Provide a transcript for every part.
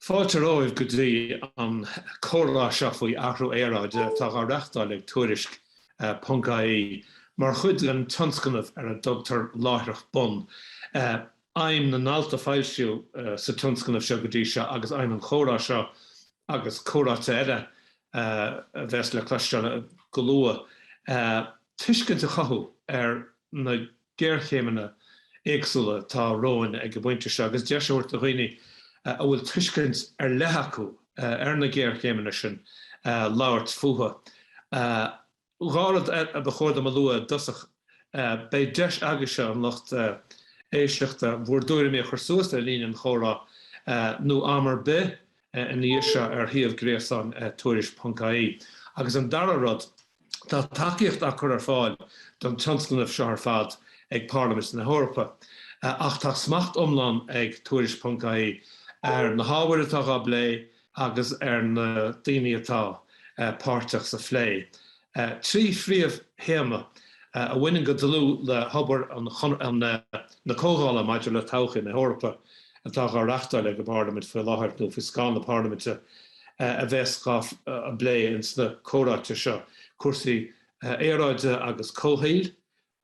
Fáilte romhaibh go dtí an comhrá seo faoi athrú aeráide atá á reáchtáil ag Tuairisc ponc ie mar chuid den tionscnamh ar a dtugtar Láithreach Bonn. Aidhm na n-alt a foilsíodh sa tionscnamh seo go dtí seo agus aidhm an chomhrá seo agus comhráite eile a bheas le cloisteáil go luath, tuiscint a chothú ar na géarchéimeanna éagsúla atá romhainn ag an bpointe seo agus deis a thabhairt do dhaoine a bhfuil tuiscint ar leith acu ar na géarchéimeanna sin labhairt fúthu. Dhá rud a ba chóir dom a lua i dtosach, beidh deis agaibhse, an lucht éisteachta, bhur dtuairimí a chur suas le linn an chomhrá nó am ar bith ina dhiaidh seo ar shuíomh gréasáin tuairisc.ie. Agus an dara rud, tá tacaíocht á cur ar fáil don tionscnamh seo ar fad ag Parlaimint na hEorpa, ach tá smacht iomlán ag Tuairisc.ie ar na hábhair atá á bplé agus ar na daoine atá páirteach sa phlé. 3 phríomhthéama a bhaineann go dlúth le hobair na Comhdhála maidir le Todhchaí na hEorpa atá á reáchtáil ag an bParlaimint faoi láthair, nó faoi scáth na Parlaiminte, a bheas á bplé ins na comhráite seo, cúrsaí aeráide agus comhshaoil,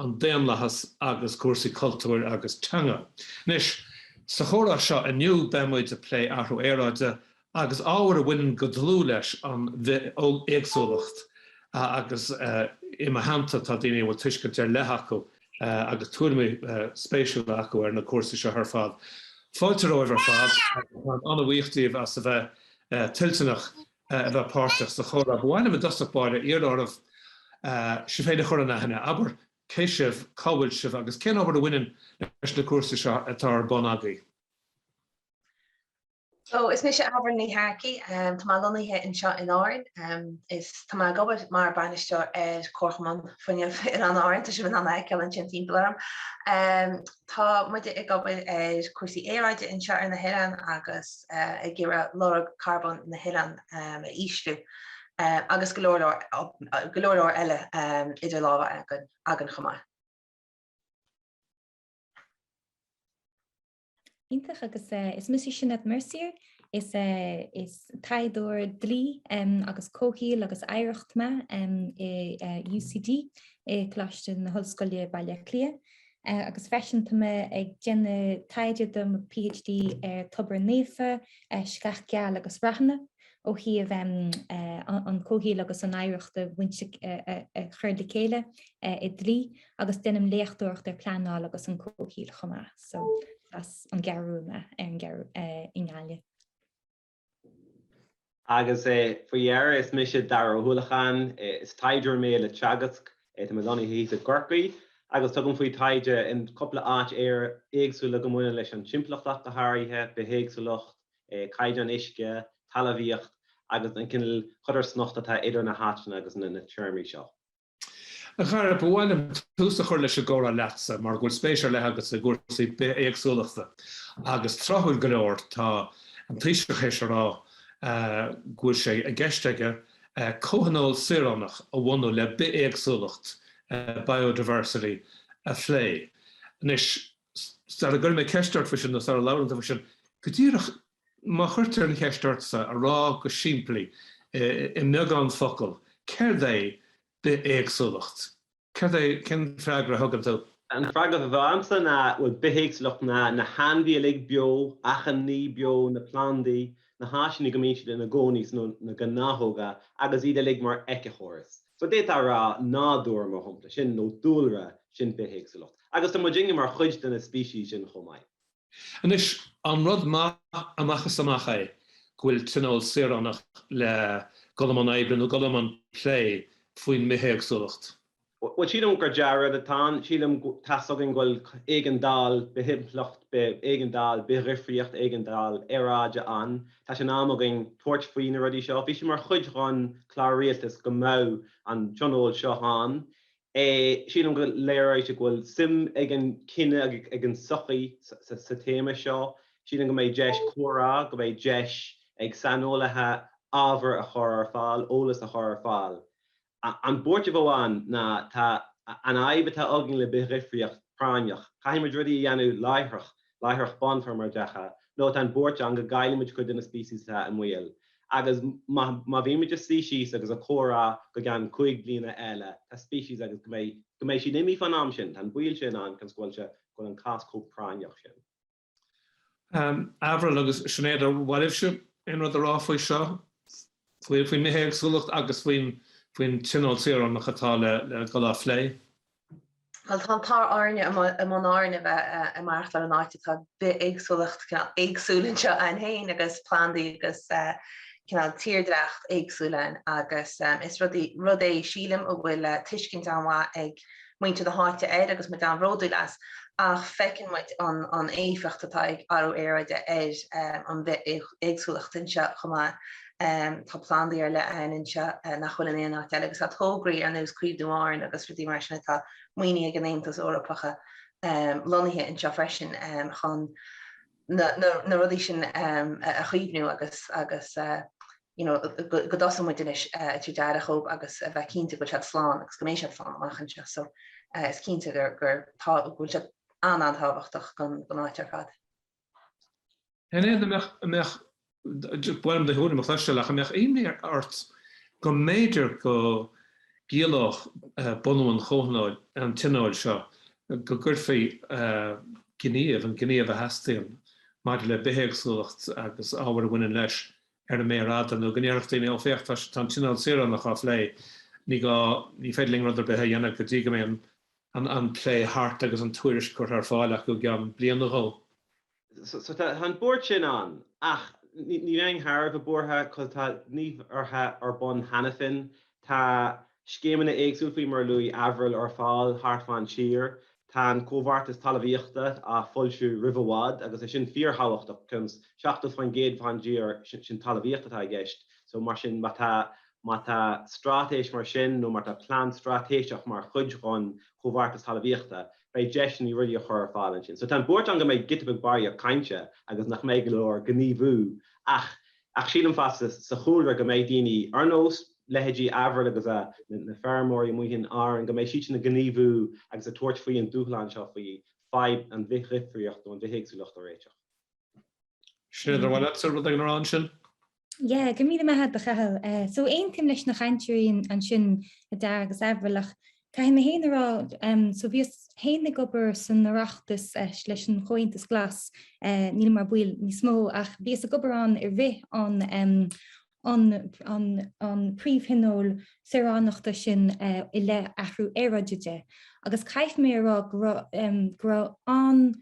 an daonlathas agus cúrsaí cultúir agus teanga. Anois, sa chomhrá seo inniu beidh muid ag plé athrú aeráide agus ábhair a bhaineann go dlúth leis, an bhithéagsúlacht, agus i mo theannta tá daoine a bhfuil tuiscint ar leith acu agus tuairimí spéisiúla acu ar na cúrsaí seo ar fad. Fáilte romhaibh ar fad agus táim an-bhuíoch díobh as a bheith toilteanach a bheith páirteach sa chomhrá. Ba mhaith liom i dtosach báire iarraidh oraibh sibh féin a chur in aithne. Abair cé sibh, cá bhfuil sibh agus cén obair a bhaineann leis na cúrsaí seo atá ar bun agaibh. So, is mise Avril Ní Shearcaigh. Tá mé lonnaithe anseo in Árainn. Is tá mé ag obair mar bainisteoir ar Comharchumann Fuinnimh Oileáin Árann. Tá sibh in ann a fheiceáil ansin timpeall orm. Tá muide ag obair ar cúrsaí aeráide anseo ar na hoileáin agus ag iarraidh lorg carbóin na hoileán a ísliú agus go leor leor go leor leor eile idir lámha againn againn chomh maith. Iontach agus is mise Sinéad Mercier, is is taighdeoir dlí agus comhshaoil agus oidhreacht mé i UCD i Coláiste na hOllscoile Baile Átha Cliath agus freisin tá mé ag déanamh taighde do mo PhD ar Tobar Naofa, Sceach Geal agus Rathanna ó thaobh an comhshaoil agus an oidhreacht a bhaint a chur le chéile i dlí agus déanaim léachtóireacht ar pleanáil agus an comhshaoil chomh maith. So as an gCeathrú Rua mé ar an gCeathrú i nGaillimh. Agus faoi dheireadh, is mise Dara Ó hUallacháin, is taighdeoir mé le Teagasc, tá mé lonnaithe thíos i gCorcaigh agus tugaim faoi taighde in cúpla áit éagsúla go mbaineann leis an timpeallacht ach go háirithe, bithéagsúlacht, caighdeán uisce, talmhaíocht agus an cineál codarsnacht atá idir na háiteanna agus na téarmaí seo. A Dhara, ba mhaith liom tús a chur leis an gcomhrá leatsa mar go bhfuil spéis ar leith agatsa i gcúrsaí bithéagsúlachta agus tráthúil go leor tá an Taoiseach théis a rá go bhfuil sé i gceist aige comhthionól saoránach a bhunú le bithéagsúlacht, biodiversity, a phlé. Anois, sara gcuirfidh mé ceist ort faoi sin nó sara labhrann tú faoi sin, go díreach má chuirtear an cheist ortsa a rá go simplí i mbeagán focal, céard é bithéagsúlacht? Céard é, cén freagra a thugann tú? An freagra a bheadh agamsa ná, bhuel, bithéagsúlacht ná na hainmhithe uilig beo, achan ní beo, na plandaí, na háiteanna go mbíonn siad ina gcónaí sna na gnáthóga agus iad uilig mar éiceachóras. So d'fhéadfá a rá nádúr, mar shampla, sin, nó dúlra, sin bithéagsúlacht. Agus tá muidinne mar chuid de na species sin chomh maith. Anois, an rud maith amach is amach é go bhfuil tionól saoránach le dul i mbun oibre nó dul i mbun plé faoin mbithéagsúlacht? Bhuel, sílim gur dea-rud atá ann. Sílim go, tá's againn go bhfuil éigeandáil bithimpeallacht, éigeandáil bithdhifríocht, éigeandáil aeráide ann. Tá sé in am againn tabhairt faoi na rudaí seo. Bhí sé mar chuid dhon clár rialtais go mbeadh an tionól seo ann. Sílim go léireoidh sé go bhfuil suim ag an chine agus ag an tsochaí sa téama seo. Sílim go mbeidh deis comhrá, go mbeidh deis ag saineolaithe ábhar a chur ar fáil, eolas a chur ar fáil. An buairt a bheadh ann ná tá an fhadhb atá againn le bithdhifríocht práinneach. Caithfidh muid rudaí a dhéanamh láithreach, láithreach bonn fé mar a déarfá. nó tá an buairt ann go gcaillfimid cuid de na species atá i mbaol. Agus má má bhímid ag suí síos agus ag comhrá go gceann 5 bliana eile, tá species agus go mbeidh go mbeidh siad imithe fán am sin, tá an baol sin ann cionn is go bhfuil sé go bhfuil an cás chomh práinneach sin. Avril agus Sinéad, ar mhaith libhse aon rud a rá faoi seo, faoin mbithéagsúlacht agus faoin Tionól Saoránach atá le dul á phlé? Bhuel, tá an t-ádh orainne i mBun Árann a bheith ag maireachtáil in áit atá bithéagsúlacht cineál éagsúil anseo ann féin agus plandaí agus cineál tírdhreach éagsúil ann agus is rud rud é sílim a bhfuil tuiscint an-mhaith ag muintir na háite air agus muid an-bhródúil as ach feiceann muid an an éifeacht atá ag athrú aeráide ar an bhithéagsúlacht anseo chomh maith. Tá plandaí ar leith ann anseo nach bhfuil in aon áit eile agus tá tograí ar nós Caomhnú Árann agus rudaí mar sin atá maoinithe ag an Aontas Eorpach lonnaithe anseo freisin chun na rudaí sin a chaomhnú agus agus you know go dtosóidh muid anois ag tabhairt aire dhóibh agus a bheith cinnte go bhfuil siad slán agus go mbeidh siad slán amach anseo. So is cinnte gur gur tá go bhfuil siad an-an-tábhachtach don áit ar fad. Sinéad, an mbeadh, an mbeadh, ba mhaith liom do thuairim a chloisteáil ach an mbeadh imní ort go mb'fhéidir go gciallódh bunú an chomhthionóil, an tionóil seo, go gcuirfí gníomh, an gníomh a theastaíonn maidir le bithéagsúlacht agus ábhair a bhaineann leis, ar an méar fhada, nó go ndéarfadh daoine, ó féach, tá, tá an tionól saoránach á phlé, ní gá, ní féidir linn rud ar bith a dhéanamh go dtí go mbeidh an, an plé thart agus an tuairisc curtha ar fáil acu i gceann bliain nó dhó. So tá an buairt sin ann, ach ní bheinn thar a bheith buartha cos tá gníomhartha ar bun cheana féin. Tá scéimeanna éagsúla faoi mar a luaigh Avril ar fáil thart fán tír. Tá an Comhbheartas Talmhaíochta á foilsiú roimh i bhfad agus é sin fíorthábhachtach cionn is 70% fán dtír sin talmhaíocht atá i gceist. So mar sin má tá má tá straitéis mar sin nó má tá plean straitéiseach mar chuid dhon Chomhbheartas Talmhaíochta, beidh deiseanna rudaí a chur ar fáil ansin. So tá an buairt ann go mbeidh giota beag barraíocht cainte agus nach mbeidh go leor gníomhú ach ach sílim fosta sa chúlra go mbeidh daoine ar nós leithéidí Avril agus a na feirmeoirí amuigh in Árainn go mbeidh siadsan ag gníomhú agus ag tabhairt faoi an dúshlán seo faoi fadhb an bhithdhifríocht nó an bhithéagsúlacht a réiteach. Sinéad, ar mhaith leatsa rud éigin a rá ansin? Yeah, go raibh míle maith agat a Chathail. So aontaím leis na cainteoirí ansin, Dara agus Avril, ach caithfidh mé féin a rá, so bhíos féin ag obair san Oireachtas leis an Chomhaontas Glas, nílim mar bhaill níos mó, ach bhíos ag obair ann i rith an an an an príomhthionól saoránachta sin i leith athrú aeráide de. Agus caithfidh mé a rá go raibh go raibh an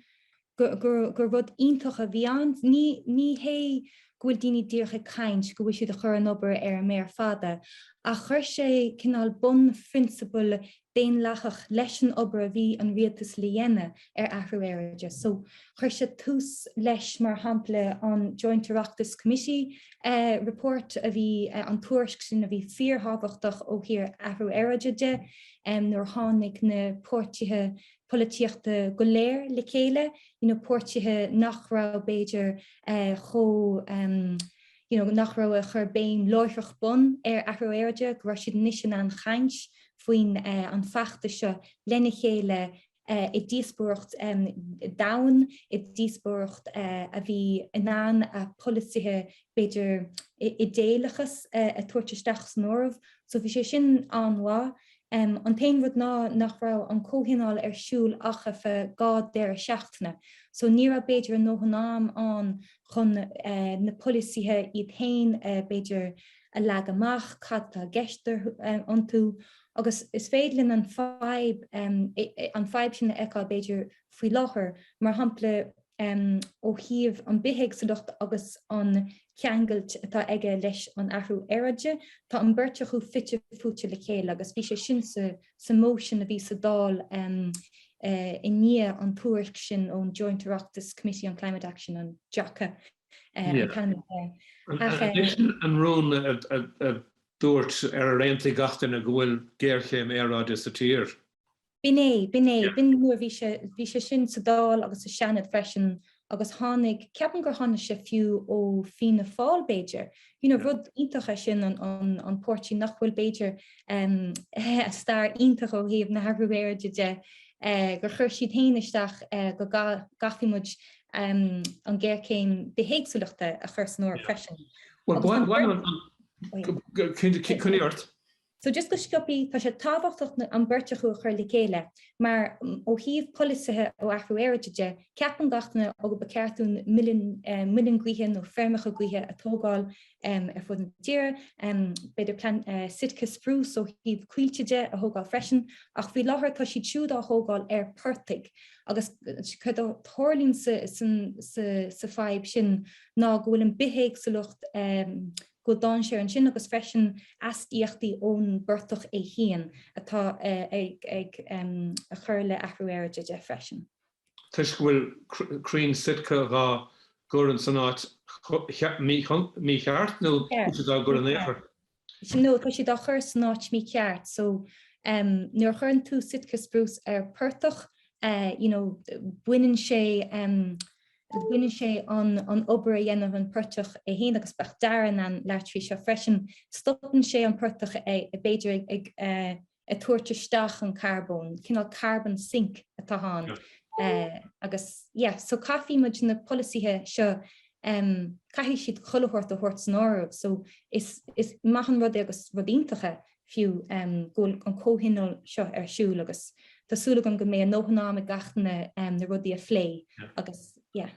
gur rud iontach a bhí ann. Ní hé go bhfuil daoine díreach ag caint, go bhfuil siad ag cur an obair ar an méar fada, ach chuir sé cineál bunphrionsabal daonlathach leis an obair a bhí an rialtas le dhéanamh ar athrú aeráide. So, chuir sé tús leis, mar shampla, an Joint Oireachtas Committee report a bhí, an tuairisc sin a bhí fíorthábhachtach ó thaobh athrú aeráide de, nuair a tháinig na páirtithe polaitíochta go léir le chéile, you know, páirtithe nach raibh b'fhéidir chomh, you know, nach raibh ag cur béim láithreach bonn ar athrú aeráide, go raibh siad anois in ann caint faoin an feachtas seo lena chéile i díospóireacht domhain, i díospóireacht a bhí in ann a polasaithe b'fhéidir idéalachas a tabhairt isteach san áireamh. So bhí sé sin an-mhaith. An t-aon rud ná nach raibh an comhthionól ar siúl ach ar feadh 2 deireadh seachtaine, so ní raibh b'fhéidir a ndóthain am ann chun na polasaithe iad féin b'fhéidir a leagadh amach, cad atá i gceist iontu. Agus is féidir linn an fadhb, an fadhb sin a fheiceáil b'fhéidir faoi láthair, mar shampla, ó thaobh an bithéagsúlacht agus an ceangailt atá aige leis an athrú aeráide, tá an beirt acu fite fuaite le chéile agus bhí sé sin sa motion a bhí sa Dáil i ndiaidh an tuairisc sin ón Joint Oireachtas Committee on Climate Action, an JOCCA an t-ainm air. An rún a dúirt ar ar aontaigh gach duine go bhfuil géarchéim aeráide sa tír. B'in é, b'in é, b'in nuair a bhí sé, bhí sé sin sa Dáil agus sa Seanad freisin agus tháinig, ceapaim gur tháinig sé fiú ó Fianna Fáil b'fhéidir. You know, rud iontach é sin an, an, an páirtí nach bhfuil b'fhéidir um, stair iontach ó thaobh na hathrú aeráide de, eh, gur chuir siad féin isteach eh, go gcaithfidh muid. an ghéarchéim bithéagsúlachta a chur san áireamh freisin. Bhuel, baineann an, coinnigh ort. So just go sciobtha, tá sé tábhachtach an beirt acu a chur le chéile mar ó thaobh polasaithe ó athrú aeráide de, ceapann gach duine ó go ba cheart dúinn muileann gaoithe nó feirmeacha gaoithe a tógáil ar fud na tíre, b'fhéidir plan Sitka spruce ó thaobh coillte de a thógáil freisin, ach faoi láthair tá siad siúd á thógáil ar portaigh agus céard a tharlaíonn sa fadhb sin ná go bhfuil an bithéagsúlacht go bhfuil dainséar ansin agus freisin astaíochtaí ón bportach é féin atá ag cur le athrú aeráide de freisin. Toisc go bhfuil crainn Sitka dhá gcur in san áit mícheart nó bhfuil siad á gcur in aon chor? No, tá siad á chur san áit mícheart. So nuair a chuireann tú Sitka spruce ar portach, you know, baineann sé Baineann sé an obair a dhéanann an portach é féin agus bheadh Dara in ann labhairt faoi seo freisin. Stopann sé an portach b'fhéidir ag ag tabhairt isteach an carbón, cineál carbon sink atá ann agus yeah so caithfidh muid na polasaithe seo caithfidh siad chuile shórt a thabhairt san áireamh so is is maith an rud é agus rud iontach é fiú go bhfuil an comhthionól seo ar siúl agus tá súil agam go mbeidh a ndóthain am ag gach duine na rudaí a phlé agus yeah.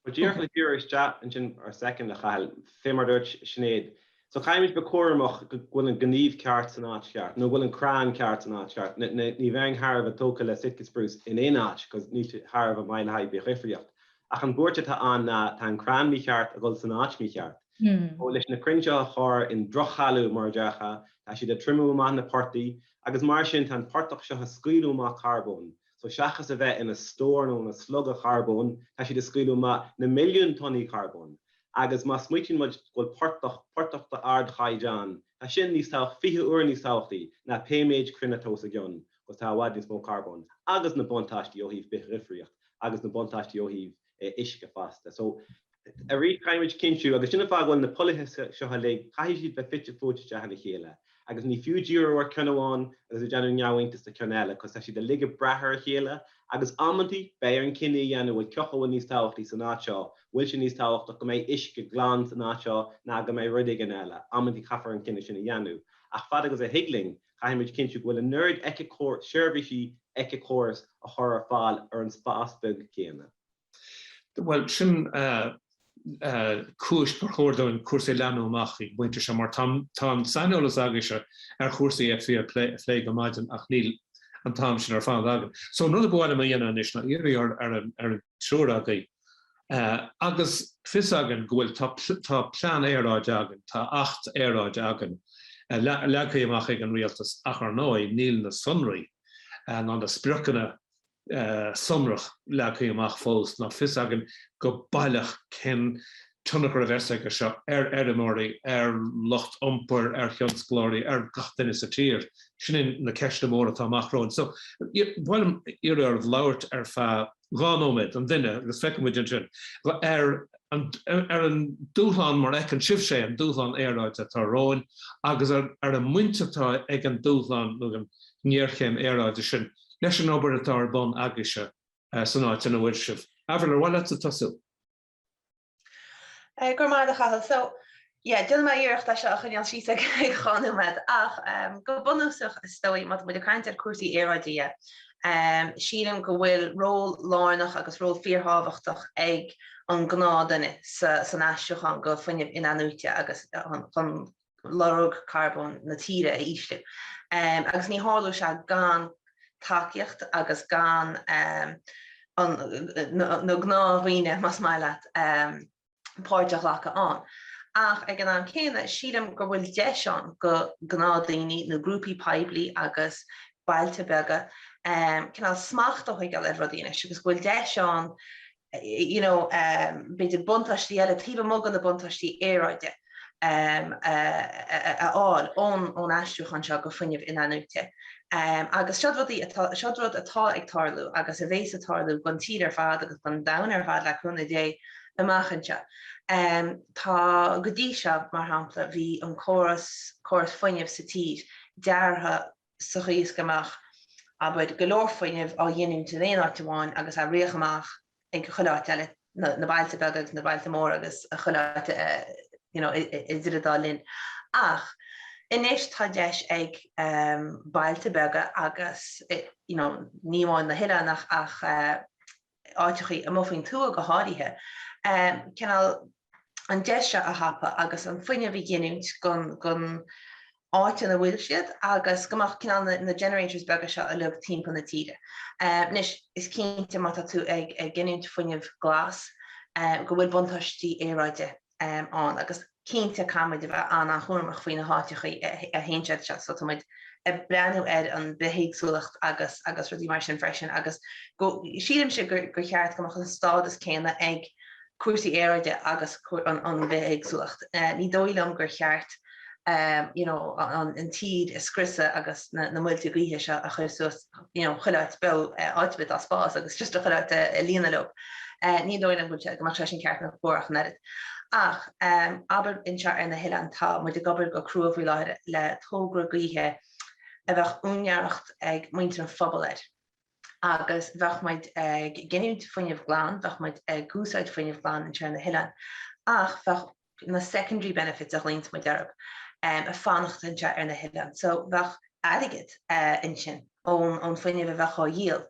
Bhuel díreach le díriú isteach ansin ar second a Chathail, fé mar dúirt Sinéad, so caithfimid bheith cúramach go bhfuil an gníomh ceart san áit cheart nó go bhfuil an crann ceart san áit cheart. Ní bheinn thar a bheith tógtha le Sitka spruce in aon áit cos níl sé thar a bheith maith le haghaidh bithdhifríocht. Ach an buairt atá ann ná tá an crann mícheart ag dul san áit mícheart. So leis na crainn seo a chur in drochthalamh mar a déarfá, tá siad ag triomú amach na portaigh agus mar sin tá an portach seo ag scaoileadh amach carbóin. So seachas a bheith ina stór nó ina slogadh carbóin, tá siad ag scaoileadh amach na milliúin tonaí carbóin. Agus má smaoitíonn muid go bhfuil portach, portach d'ardchaighdeán, tá sin níos tábhacht, 20 uair níos tábhachtaí ná pé méid crainn atá os a gcionn, cos tá i bhfad níos mó carbóin agus na buntáistí ó thaobh bithdhifríocht agus na buntáistí ó thaobh uisce fosta. So, arís, caithfimid cinntiú, agus sin an fáth go bhfuil na polasaithe seo uilig, caithfidh siad bheith fite fuaite isteach ina chéile. Agus ní fiú díriú ar ceann amháin agus ag déanamh neamhiontas de ceann eile, cos tá siad uilig ag brath ar a chéile, agus amantaí, beidh orainn cinneadh a dhéanamh, bhuel, cioca a bhfuil níos tábhachtaí san áit seo, bhfuil sé níos tábhachtach go mbeidh uisce glan san áit seo ná go mbeidh rud éigin eile? Amantaí caithfear an cinneadh sin a dhéanamh. Ach fad agus a thig linn, Caithfimid cinntiú go bhfuil an oiread éiceachóras, seirbhísí éiceachórais a chur ar fáil ar an spás beag céanna. Bhuel, sin cúis gur chóir dúinn cúrsaí a leathnú amach ag an bpointe seo mar tá an saineolas agaibhse ar chúrsaí a phlé go maidin ach níl an t-am sin ar fad againn. So an rud a ba mhaith liom a dhéanamh anois ná iarraidh ar an triúr agaibh Agus fios againn go bhfuil, tá plean aeráide againn, tá Acht Aeráide againn, leagtha amach ag an rialtas ach ar ndóigh níl na sonraí ná na spriocanna sonrach leagtha amach fós ná fios againn go baileach cén tionchar a bheas aige seo ar fheirmeoirí, ar lucht iompair, ar thionsclóirí, ar gach duine sa tír. Sin na ceisteanna móra atá amach romhainn. So, ba mhaith liom iarraidh oraibh labhairt ar feadh 2 nóiméad an duine agus feicfidh muid ansin ar an ar an dúshlán mar a fheiceann sibhse é, an dúshlán aeráide atá romhainn agus ar ar an mbaint atá ag an dúshlán nó an ngéarchéim aeráide sin leis an obair atá ar bun agaibhse san áit ina bhfuil sibh. Avril, ar mhaith leatsa tosú? Go raibh maith agat a Chathail. So, yeah, déanfaidh mé iarracht é seo a choinneáil síos ag 2 nóiméad ach go bunúsach is dóigh má tá muid ag caint ar cúrsaí aeráide dhe, sílim go bhfuil ról lárnach agus ról fíorthábhachtach ag an gnáthdhuine san aistriúchán go fuinneamh in-athnuaite agus chun lorg carbóin na tíre a ísliú. Agus ní tharlódh sé gan tacaíocht agus gan na gnáthdhaoine, más maith leat, páirt a ghlacadh ann. Ach ag an am céanna, sílim go bhfuil deis ann go gnáthdhaoine nó grúpaí poiblí agus bailte beaga cineál smacht a thógáil ar rudaí anois agus go bhfuil deis ann you know, b'fhéidir buntáistí eile taobh amuigh de na buntáistí aeráide a fháil ón aistriúchán seo go fuinneamh in-athnuaite. Agus seod rudaí atá, seod rud atá ag tarlú agus a bhéas ag tarlú don tír ar fad agus don domhan ar fad le cúnamh Dé amach anseo. Tá, go dtí seo, mar shampla, bhí an córas, córas fuinnimh sa tír deartha sa chaoi is go mbeadh, abair, go leor fuinnimh á ghiniúint in aon áit amháin agus á ritheadh amach ag chuile áit eile. na bailte beaga agus na bailte móra agus chuile áit you know idir an dá linn. Ach anois tá deis ag bailte beaga agus you know ní amháin na hoileáin ach ach áiteachaí amuigh faoin tuath go háirithe, cineál an deis seo a thapú agus an fuinneamh a ghiniúint don áit ina bhfuil siad agus go mbeadh cineál na generators beaga seo uilig timpeall na tíre. Anois, is cinnte má tá tú ag giniúint fuinneamh glas go bhfuil buntáistí aeráide ann agus cinnte caithfidh muid a bheith an-an-chúramach faoi na háiteachaí a théann siad seo so tá muid ag breathnú ar an bithéagsúlacht agus agus rudaí mar sin freisin agus go sílimse gur gur cheart go mbeadh an stádas céanna ag cúrsaí aeráide agus an an bhithéagsúlacht. Ní dóigh liom gur cheart you know an an tír a scriosadh agus na na muilte gaoithe seo a chur suas you know chuile áit beo áit ar bith atá spás agus just chuile áit a líonadh leo. Ní dóigh liom go bhfuil sé go mbeadh sé sin ceart nó cóir ach an oiread. Ach abair anseo ar na hoileáin tá muid ag obair go crua faoi láthair le togra gaoithe a bheadh úinéireacht ag muintir an phobail air. Agus bheadh muid ag giniúint fuinneamh glan, bheadh muid ag úsáid fuinneamh glan anseo ar na hoileáin ach bheadh na secondary benefits a ghlaonns muid orthu, ag fanacht anseo ar na hoileáin. So bheadh airgead ansin ón fuinneamh a bheadh á dhíol.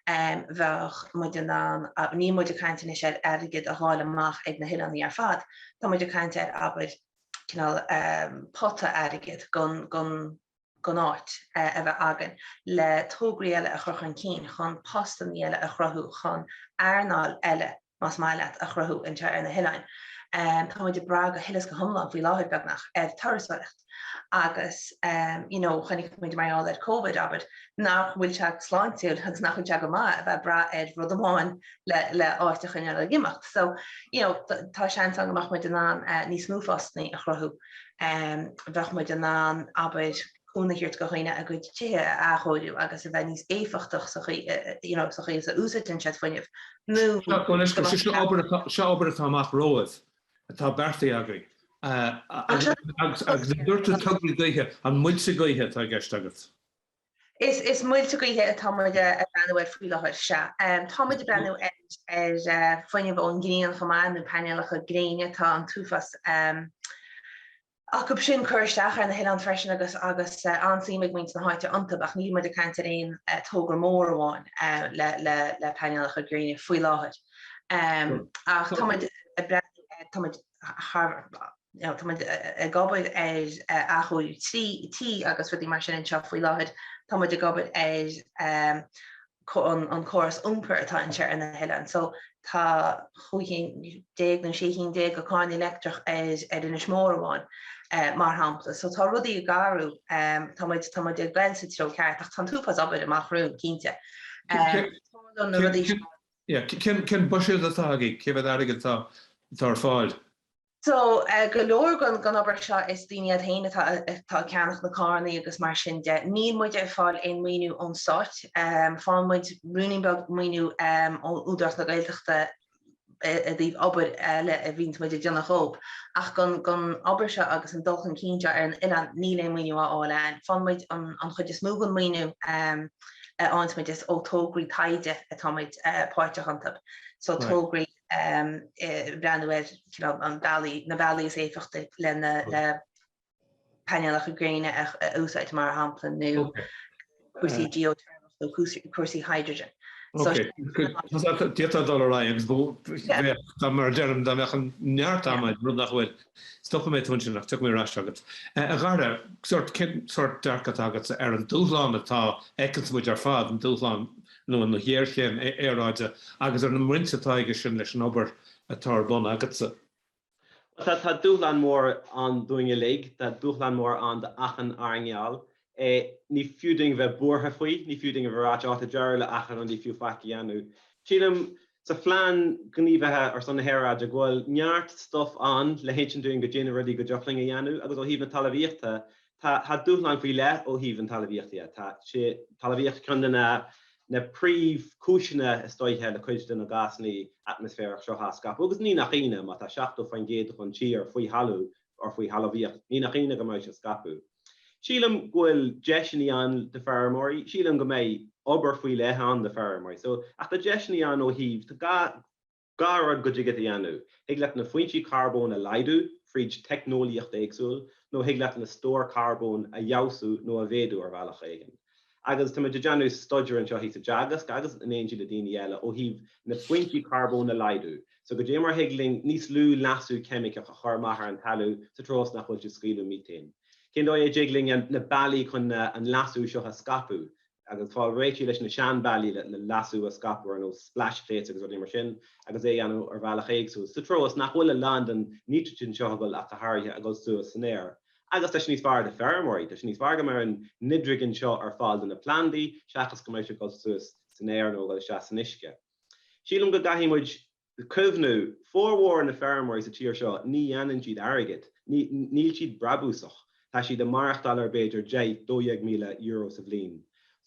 Bheadh muid in ann, níl muid ag caint anois ar airgead a dh'fháil amach ag na hoileánaigh ar fad, tá muid ag caint ar, abair, cineál pota airgid don don áit a bheith againn le tograí eile a chur chun cinn, chun postannaí eile a chruthú, chun earnáil eile, más maith leat, a chruthú anseo ar na hoileáin. Tá muid ag brath go huile is go hiomlán faoi láthair, beagnach, ar turasóireacht agus you know chonaic muid mar gheall ar Covid, abair, nach bhfuil sé sláintiúil agus nach bhfuil sé go maith a bheith ag brath ar rud amháin le le áit a choinneáil ag imeacht. So, you know, tá seans ann go mbeadh muid in ann níos mó postannaí a chruthú. Bheadh muid in ann, abair, cúnamh a thabhairt do dhaoine a gcuid tithe a athchóiriú agus a bheith níos éifeachtach sa chaoi, you know, sa chaoi is a úsáideann siad fuinneamh. Nó Seo obair atá, seo obair atá amach romhaibh, atá beartaithe agaibh. Agus agus dúirt tú tograí gaoithe, an muilte gaoithe atá i gceist agat? Is muilte gaoithe atá muid ag breathnú air faoi láthair, sea. Tá muid ag breathnú ar fuinneamh ón ngrian chomh maith, nó painéalacha gréine. Tá an t-uafás acu sin curtha isteach ar na hoileáin freisin agus agus an-suim ag muintir na háite iontu, ach níl muid ag caint ar aon togra mór amháin le painéalacha gréine faoi láthair. Ach tá muid ag breathnú, tá muid thar Tá muid ag obair ar athchóiriú tí agus rudaí mar sin anseo faoi láthair. Tá muid ag obair ar an córas iompair atá anseo ar na hoileáin. So tá 15 cinn nó 16 cinn de carranna leictreach ar Inis Mór amháin, mar shampla. So tá rudaí ag athrú. Tá muid tá muid ag goil sa treo ceart ach tá an t-uafás obair amach romhainn, cinnte. Tarlaíonn na rudaí seo. Cén buiséad atá agaibh? Cé mhéad airgead atá ar fáil? So, go leor den obair seo is daoine iad féin atá atá ag ceannach na carrannaí agus mar sin de. Níl muid ag fáil aon maoiniú ón Stáit. Faigheann muid ruainnín beag maoiniú ó Údarás na Gaeltachta i dtaobh obair eile a bhíonns muid ag déanamh dhób. Ach don don obair seo agus an dul chun cinn seo ar an oileán níl aon maoiniú á fháil againn. Faigheann muid an an chuid is mó den maoiniú a fhaigheanns muid is ó tograí taighde atá muid páirteach iontu. So tograí breathnú ar an bealaí, na bealaí is éifeachtaí le na le painéalacha gréine a úsáid mar shampla nó cúrsaí geoiteirmeach nó cúrsaí hydrogen. D'fhéadfá dul ar aghaidh agus bheadh, mar a deirim, dá mbeadh an neart ama, rud nach bhfuil. Stopfaidh mé tú ansin ach tiocfaidh mé ar ais agat. A Dhara, sórt, cén sórt dearcadh atá agatsa ar an dúshlán atá, fheiceanns muid ar fad, an dúshlán nó an ghéarchéim aeráide agus ar an mbaint atá aige sin leis an obair atá ar bun agatsa? Bhuel, tá dúshlán mór ann dúinn uilig, tá dúshlán mór ann d'achan earnáil. Ní fiú dúinn a bheith buartha faoi, ní fiú dúinn a bheith ag ráit, 'Á, tá deireadh le achan rud, ní fiú faic a dhéanamh. Sílim, sa phlean gníomhaithe ar son na haeráide, go bhfuil neart stuif ann le hinsint dúinn goidé na rudaí go dtiocfadh linn a dhéanamh agus ó thaobh na talmhaíochta, Tá tá dúshlán faoi leith ó thaobh an talmhaíochta dhe. Tá sé talmhaíocht ceann de na na príomhchúiseanna is dóiche le cuid de na gásanna atmaisféarach seo á scaipeadh agus ní nach ionadh má tá 70% den tír faoi thalamh or faoi thalmhaíocht, ní nach ionadh go mbeidh sé scaipeadh. Sílim go bhfuil deiseanna ann do feirmeoirí, sílim go mbeidh obair faoi leith ann do feirmeoirí. So, ach tá deiseanna ann ó thaobh, tá gá. 2 rud go dtig leat a dhéanamh, thig leat na foinsí carbóin a laghdú fríd teicneolaíocht éagsúil nó thig leat na stóir carbóin a fheabhsú nó a mhéadú ar bhealach éigin. Agus tá muid ag déanamh staidéir anseo thíos i dTeagasc agus in éindí le daoine eile ó thaobh na foinsí carbóin a laghdú. So goidé mar thig linn níos lú leasú ceimiceach a chur amach ar an talamh sa treo is nach bhfuil sé ag scaoileadh míthéin. Cén dóigh a dtig linn na bealaí chun an leasú seo a scaipeadh? agus fáil réitithe leis na seanbhealaí le leasú a scaipeadh ar nós splash plates agus rudaí mar sin agus é a dhéanamh ar bhealach éagsúil sa treo is nach bhfuil a lán den nítrigin seo ag dul ach go háirithe ag dul suas san aer. Agus tá sé níos fearr do feirmeoirí, tá sé níos fearr go mbeidh an nidrigin seo ar fáil do na plandaí seachas go mbeidh sé ag dul suas san aer nó ag dul isteach san uisce. Sílim go gcaithfidh muid Cuimhniú, formhór na feirmeoirí sa tír seo, ní dhéanann siad airgead, níl siad brabúsach, tá siad ag maireachtáil ar b'fhéidir €10,000, €12,000 sa bhliain.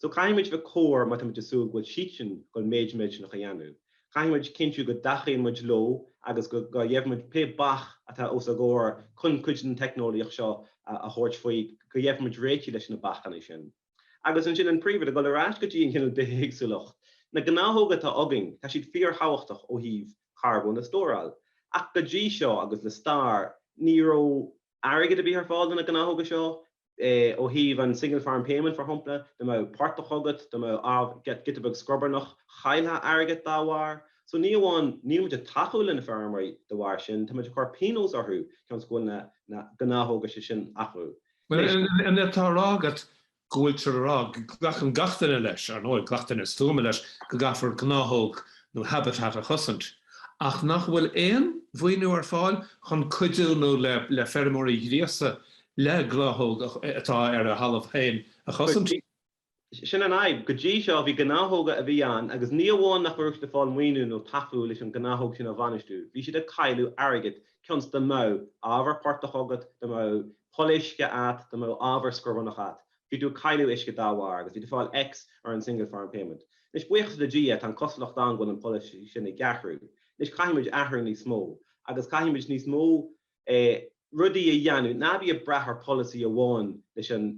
So caithfidh muid bheith cóir má tá muid ag súil go bhfuil siadsan ag dul méid millteanach a dhéanamh. Caithfidh muid cinntiú go dtacaíonn muid leo agus go gheibh muid pé bac atá os a gcomhair chun cuid den teicneolaíocht seo a thabhairt faoi, go gheibh muid réitithe leis na bacanna sin. Agus ansin an príomhrud, ag dul ar ais go dtí an cineál bithéagsúlacht, na gnáthóga atá againn, tá siad fíorthábhachtach ó thaobh carbón a stóráil. Ach go dtí seo, agus le stair, ní raibh airgead ar bith ar fáil do na gnáthóga seo, ó thaobh an Single Farm Payment, mar shampla, dá mbeadh portach agat, dá mbeadh giota beag scrobarnach, chaillfeá airgead dá bharr. So ní amháin níl muid ag tacú le na feirmeoirí de bharr sin, tá muid ag cur pionós orthu cionn is go bhfuil na gnáthóga sin acu. Bhuel, an é atá á rá agat go bhfuiltear a rá, go nglacann gach duine leis, ar ndóigh, gach duine stuama leis, go gcaithfear gnáthóg nó habitat a chosaint, ach nach bhfuil aon mhaoiniú ar fáil chun cuidiú nó le feirmeoirí a ghríosadh le gnáthóg atá ar a thalamh féin a chosaint? Sin an fhadhb. Go dtí seo, bhí gnáthóga a bhí ann agus ní amháin nach raibh siad ag fáil maoiniú nó tacú leis an gnáthóg sin a bhainistiú, bhí siad ag cailleadh airgid cionn is dá mbeadh ábhar portach agat, dá mbeadh poll uisce agat, dá mbeadh ábhar scrobarnach agat. Bhí tú ag cailleadh uisce dá bharr agus bhí tú ag fáil X ar an single farm payment. Anois, buíochas le Dia, tá an cosúlacht ann go bhfuil an polasaí sin ag athrú. Anois, caithfidh muid athrú níos mó agus caithfidh muid níos mó rudaí a dhéanamh, ná bí ag brath ar pholasaí amháin leis an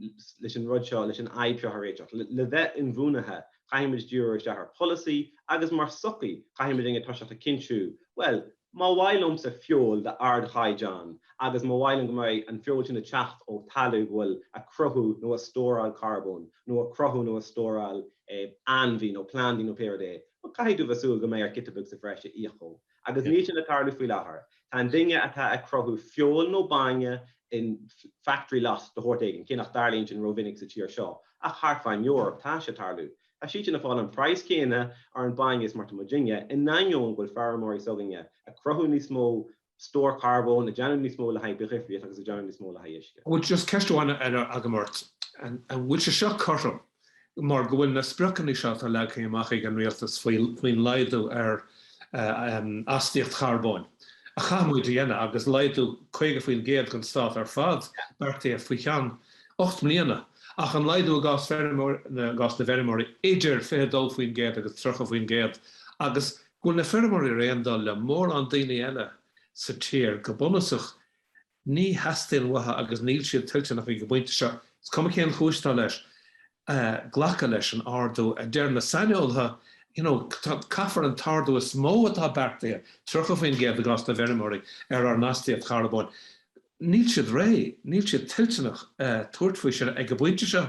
leis an rud seo, leis an fhadhb seo a réiteach. Le bheith inbhuanaithe, caithfidh muid díriú isteach ar pholasaí agus mar sochaí, caithfidh muid ag toiseacht a chinntiú, bhuel, má mhaith liomsa feoil d'ardchaighdeán agus má mhaith liom go mbeidh an feoil sin ag teacht ó talamh go bhfuil ag cruthú nó ag stóráil carbóin nó ag cruthú nó ag stóráil ainmhí nó plandaí nó pé rud é, bhuel, caithfidh tú bheith súil go mbeidh ort giota beag sa bhreis a íoc dhó. Agus níl sin ag tarlú faoi láthair. Tá an duine atá ag cruthú feoil nó bainne in factory lot de shórt éigin, cé nach dtarlaíonn sin rómhinic sa tír seo, ach thart fán Eoraip tá sé ag tarlú. Tá siadsan ag fáil an praghas céanna ar an bainne is mar tá muidinne, in ainneoin go bhfuil feirmeoirí s'againne ag cruthú níos mó stór carbóin, ag déanamh níos mó le haghaidh bithdhifríocht agus ag déanamh níos mó le haghaidh uisce. Bhuel, just ceist amháin eile agam ort. An bhfuil sé seo cothrom mar go bhfuil na spriocanna seo atá leagtha amach ag an rialtas faoin laghdú ar astaíocht charbóin a chaithfidh muid a dhéanamh agus laghdú 50% don stát ar fad beartaithe faoi cheann 8 mbliana ach an laghdú i gcás na bhfeirmeoirí idir 22% agus 30% agus go bhfuil na feirmeoirí ar aon dul le mórán daoine eile sa tír go bunúsach ní theastaíonn uathu agus níl siad toilteanach ag an bpointe seo, is cuma cén chúis atá leis, glacadh leis an ardú a deir na saineolaithe, you know, caithfear an t-ardú is mó atá beartaithe, 30% i gcás na bhfeirmeoirí, ar ár n-astaíocht charbóin. Níl siad réidh, níl siad toilteanach tabhairt faoi sin ag an bpointe seo.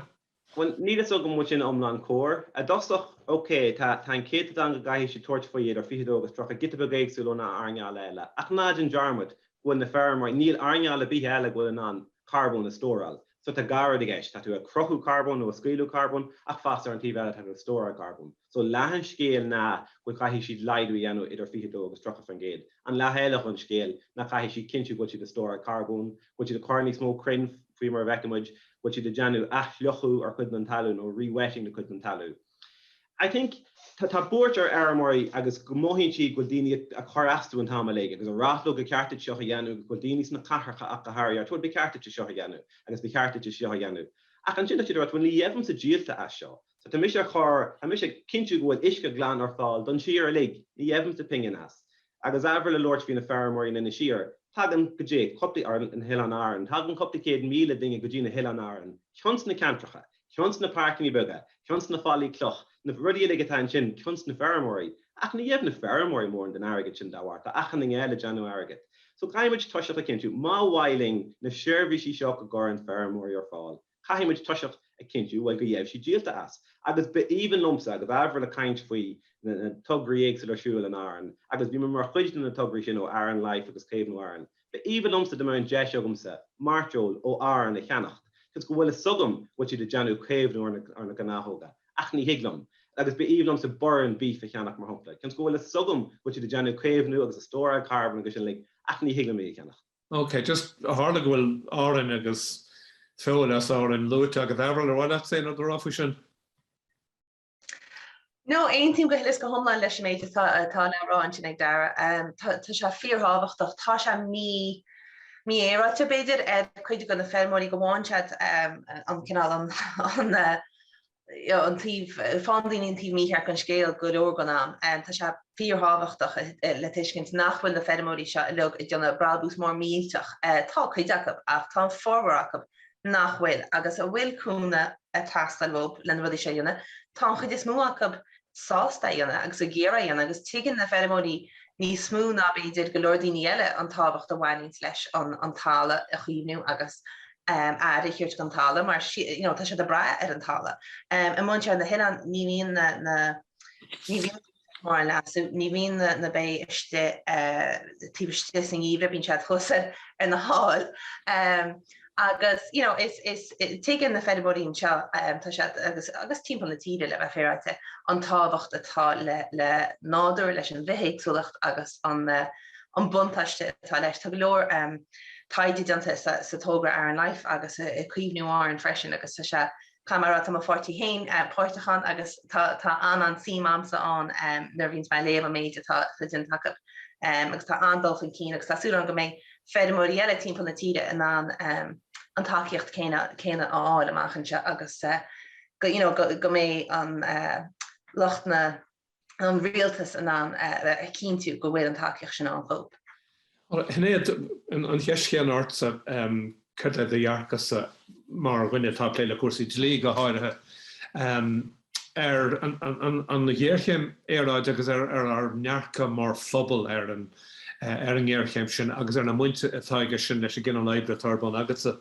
Bhuel, níl fhios agam an bhfuil sin iomlán cóir. I dtosach, ok, tá tá an céatadán go gcaithfidh siad tabhairt faoi idir 22 agus 30, giota beag éagsúil ó na earnála eile. Ach ná déan dearmad go bhfuil na feirmeoirí, níl earnáil ar bith eile go bhfuil in ann carbón a stóráil. So tá dhá rud i gceist, tá tú ag cruthú carbóin nó ag scaoileadh carbóin ach fosta ar an taobh eile tá tú ag stóráil carbóin. So leath an scéil ná go gcaithfidh siad laghdú a dhéanamh idir 22 agus 30%. An leath eile den scéal ná caithfidh siad cinntiú go bhfuil siad ag stóráil carbóin, go bhfuil siad ag cur níos mó crainn faoi mar a bhfeiceann muid, go bhfuil siad ag déanamh athfhliuchadh ar chuid den talamh nó rewetting de chuid den talamh. I think tá tá buairt ar fheirmeoirí agus go mothaíonn siad go bhfuil daoine ag cur astu an t-am uilig agus ag rá leo gur ceart duit seo a dhéanamh agus go bhfuil daoine sna cathracha ach go háirithe bhuel ba cheart duit seo a dhéanamh agus ba cheart duit seo a dhéanamh. Ach ansin tá siad ag rá bhuel ní gheibhimse díolta as seo. So tá mise ag cur, tá mise ag cinntiú go bhfuil uisce glan ar fáil don tír uilig, ní gheibhimse pingin as. Agus ábhar le labhairt faoi na feirmeoirí in Inis Oírr, tagann go dtí cúpla, ar na hOileáin Árann, tagann cúpla 100,000 duine go dtí na hOileáin Árann, cionn sna ceantracha, cionn sna páirceanna beaga, cionn sna fallaí cloch, na rudaí uilig atá ansin, cionn sna feirmeoirí. Ach ní gheibh na feirmeoirí mórán den airgead sin dá bharr, tá achan duine eile ag déanamh airgead. So caithfidh muid toiseacht a chinntiú, má mhaith linn na seirbhísí seo go gcuireann feirmeoirí ar fáil, caithfidh muid toiseacht a chinntiú, bhuel, go gheibh siad díolta as. Agus ba aoibhinn liomsa, agus Avril ag caint faoi na tograí éagsúla ar siúl in Árainn, agus bhí mé mar chuid de na tograí sin ó Aran Life agus Caomhnú Árann, Ba aoibhinn liomsa dá mbeadh an deis agamsa mairteoil ó Árainn a cheannacht, toisc go bhfuil fhios agam go bhfuil siad ag déanamh caomhnú ar na gnáthóga, ach ní thig liom. Agus ba aoibhinn liomsa Burren beef a cheannach, mar shampla, cionn 's go bhfuil fhios agam go bhfuil siad ag déanamh caomhnú agus ag stóráil carbón agus sin uilig, ach ní thig liom é a cheannacht. Ok, just tharla go bhfuil Árainn agus feoil as Árainn luaite agat, Avril, ar mhaith leatsa aon rud a rá faoi sin? No, aontaím go huile is go hiomlán leis an méid atá atá le rá ansin ag Dara. Tá sé fíorthábhachtach. Tá sé mí mífhéaráilte, b'fhéidir, ar cuid de na feirmeoirí go bhfaigheann siad an cineál an an an taobh, faigheann daoine an taobh mícheart den scéal go leor den am. Tá sé fíorthábhachtach le tuiscint nach bhfuil na feirmeoirí seo uilig ag déanamh brabús mór millteach. Tá cuid acu ach tá an formhór acu nach bhfuil, agus a bhfuil cúnamh ag teastáil uathu le na rudaí seo a dhéanamh, tá an chuid is mó acu sásta é a dhéanamh agus ag iarraidh é a dhéanamh agus tuigeann na feirmeoirí níos mó ná b'fhéidir go leor daoine eile an tábhacht a bhaineanns leis an talamh a chaomhnú agus aire a thabhairt don talamh mar you know tá siad ag brath ar an talamh. Amuigh anseo ar na hoileáin ní bhíonn na na ní bhíonn mórán leasú, ní bhíonn na ba istigh taobh istigh sa ngeimhreadh, bíonn siad thuas ar na haill. Agus you know is is tuigeann na feirmeoirí anseo, tá siad agus agus timpeall na tíre le bheith féaráilte, an tábhacht atá le le nádúr, leis an bhithéagsúlacht agus an an buntáiste atá leis. Tá go leor taighde déanta sa sa togra Aran Life agus i Caomhnú Árann freisin agus tá sé Caithfidh mé a rá, tá mo pháirtí féin páirteach ann agus tá tá an-an-suim a'msa ann nuair a bhíonns mé ag léamh an méid atá déanta acu. Agus tá an-dul chun cinn agus tá súil agam go mbeidh feirmeoirí eile timpeall na tíre in ann an tacaíocht céanna céanna a fháil amach anseo agus go you know go go mbeidh an lucht na an rialtas in ann a chinntiú go bhfuil an tacaíocht sin ann dhóibh. Shinéad, an cheist chéanna ortsa, céard é do dhearcadhsa mar dhuine atá ag plé le cúrsaí dlí go háirithe, ar an ghéarchéim aeráide agus ar ár ndearcadh mar phobal ar an ngéarchéim sin agus ar an mbaint atá aige sin leis an gcineál oibre atá ar bun agatsa?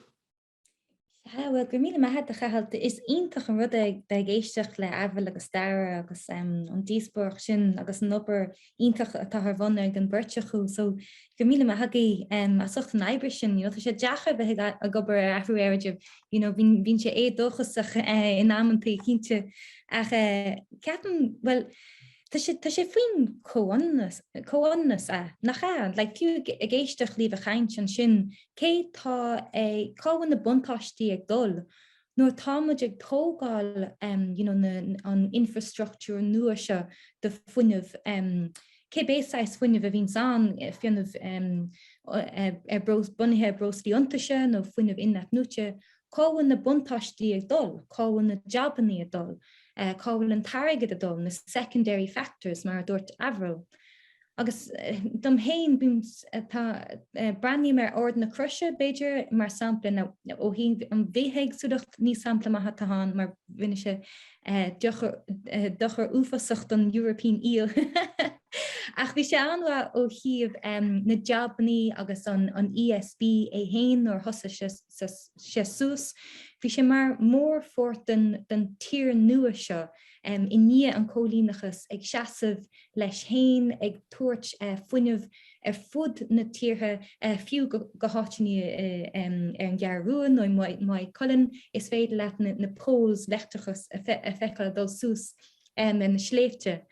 Sea, bhuel, go raibh míle maith agat, a Chathail. Is iontach an rud é bheith ag éisteacht le Avril agus Dara agus an díospóireacht sin agus an obair iontach atá ar bun ag an beirt acu. So, go raibh míle maith agaibh as ucht an oibre sin. You know, tá sé deacair bheith ag obair ar athrú aeráide, you know, bíonn sé éadóchasach in amantaí, cinnte. Ach ceapaim, bhuel, Tá sé, tá sé faoin comhionannas, comhionannas, ea, nach ea? Like, fiú ag éisteacht libh ag caint ansin, cé tá ag, cá bhfuil na buntáistí ag dul nuair atá muid ag tógáil em, you know, na, an infrastructúr nua seo do fuinneamh em, cibé saghas fuinneamh a bhíonns ann, fuinneamh em, ar breos, bunaithe ar breoslaí iontaise nó fuinneamh in-athnuaite, Cá bhfuil na buntáistí ag dul? Cá bhfuil na jabannaí ag dul? Cá bhfuil an t-airgead ag dul? Na secondary factors, mar a dúirt Avril. Agus dom féin, bím, tá, breathnaím ar Ard na Croise, b'fhéidir, mar sampla, nó ó thaobh an bhithéagsúlacht, ní sampla maith atá ann mar rinne sé dochar, dochar uafásach don European eel. Ach bhí sé an-mhaith ó thaobh na jabannaí agus an ESB é féin nuair a thosaigh sé sé suas. Bhí sé mar mhórpháirt den den tír nua seo i ndiaidh an choilíneachas, ag seasamh leis féin, ag tabhairt fuinneamh ar fud na tíortha, fiú go go háiteanna ar an gCeathrú Rua nó i Maigh Cuilinn, is féidir leat na poles leictreachais a feiceáil ag dul suas ar na sléibhte.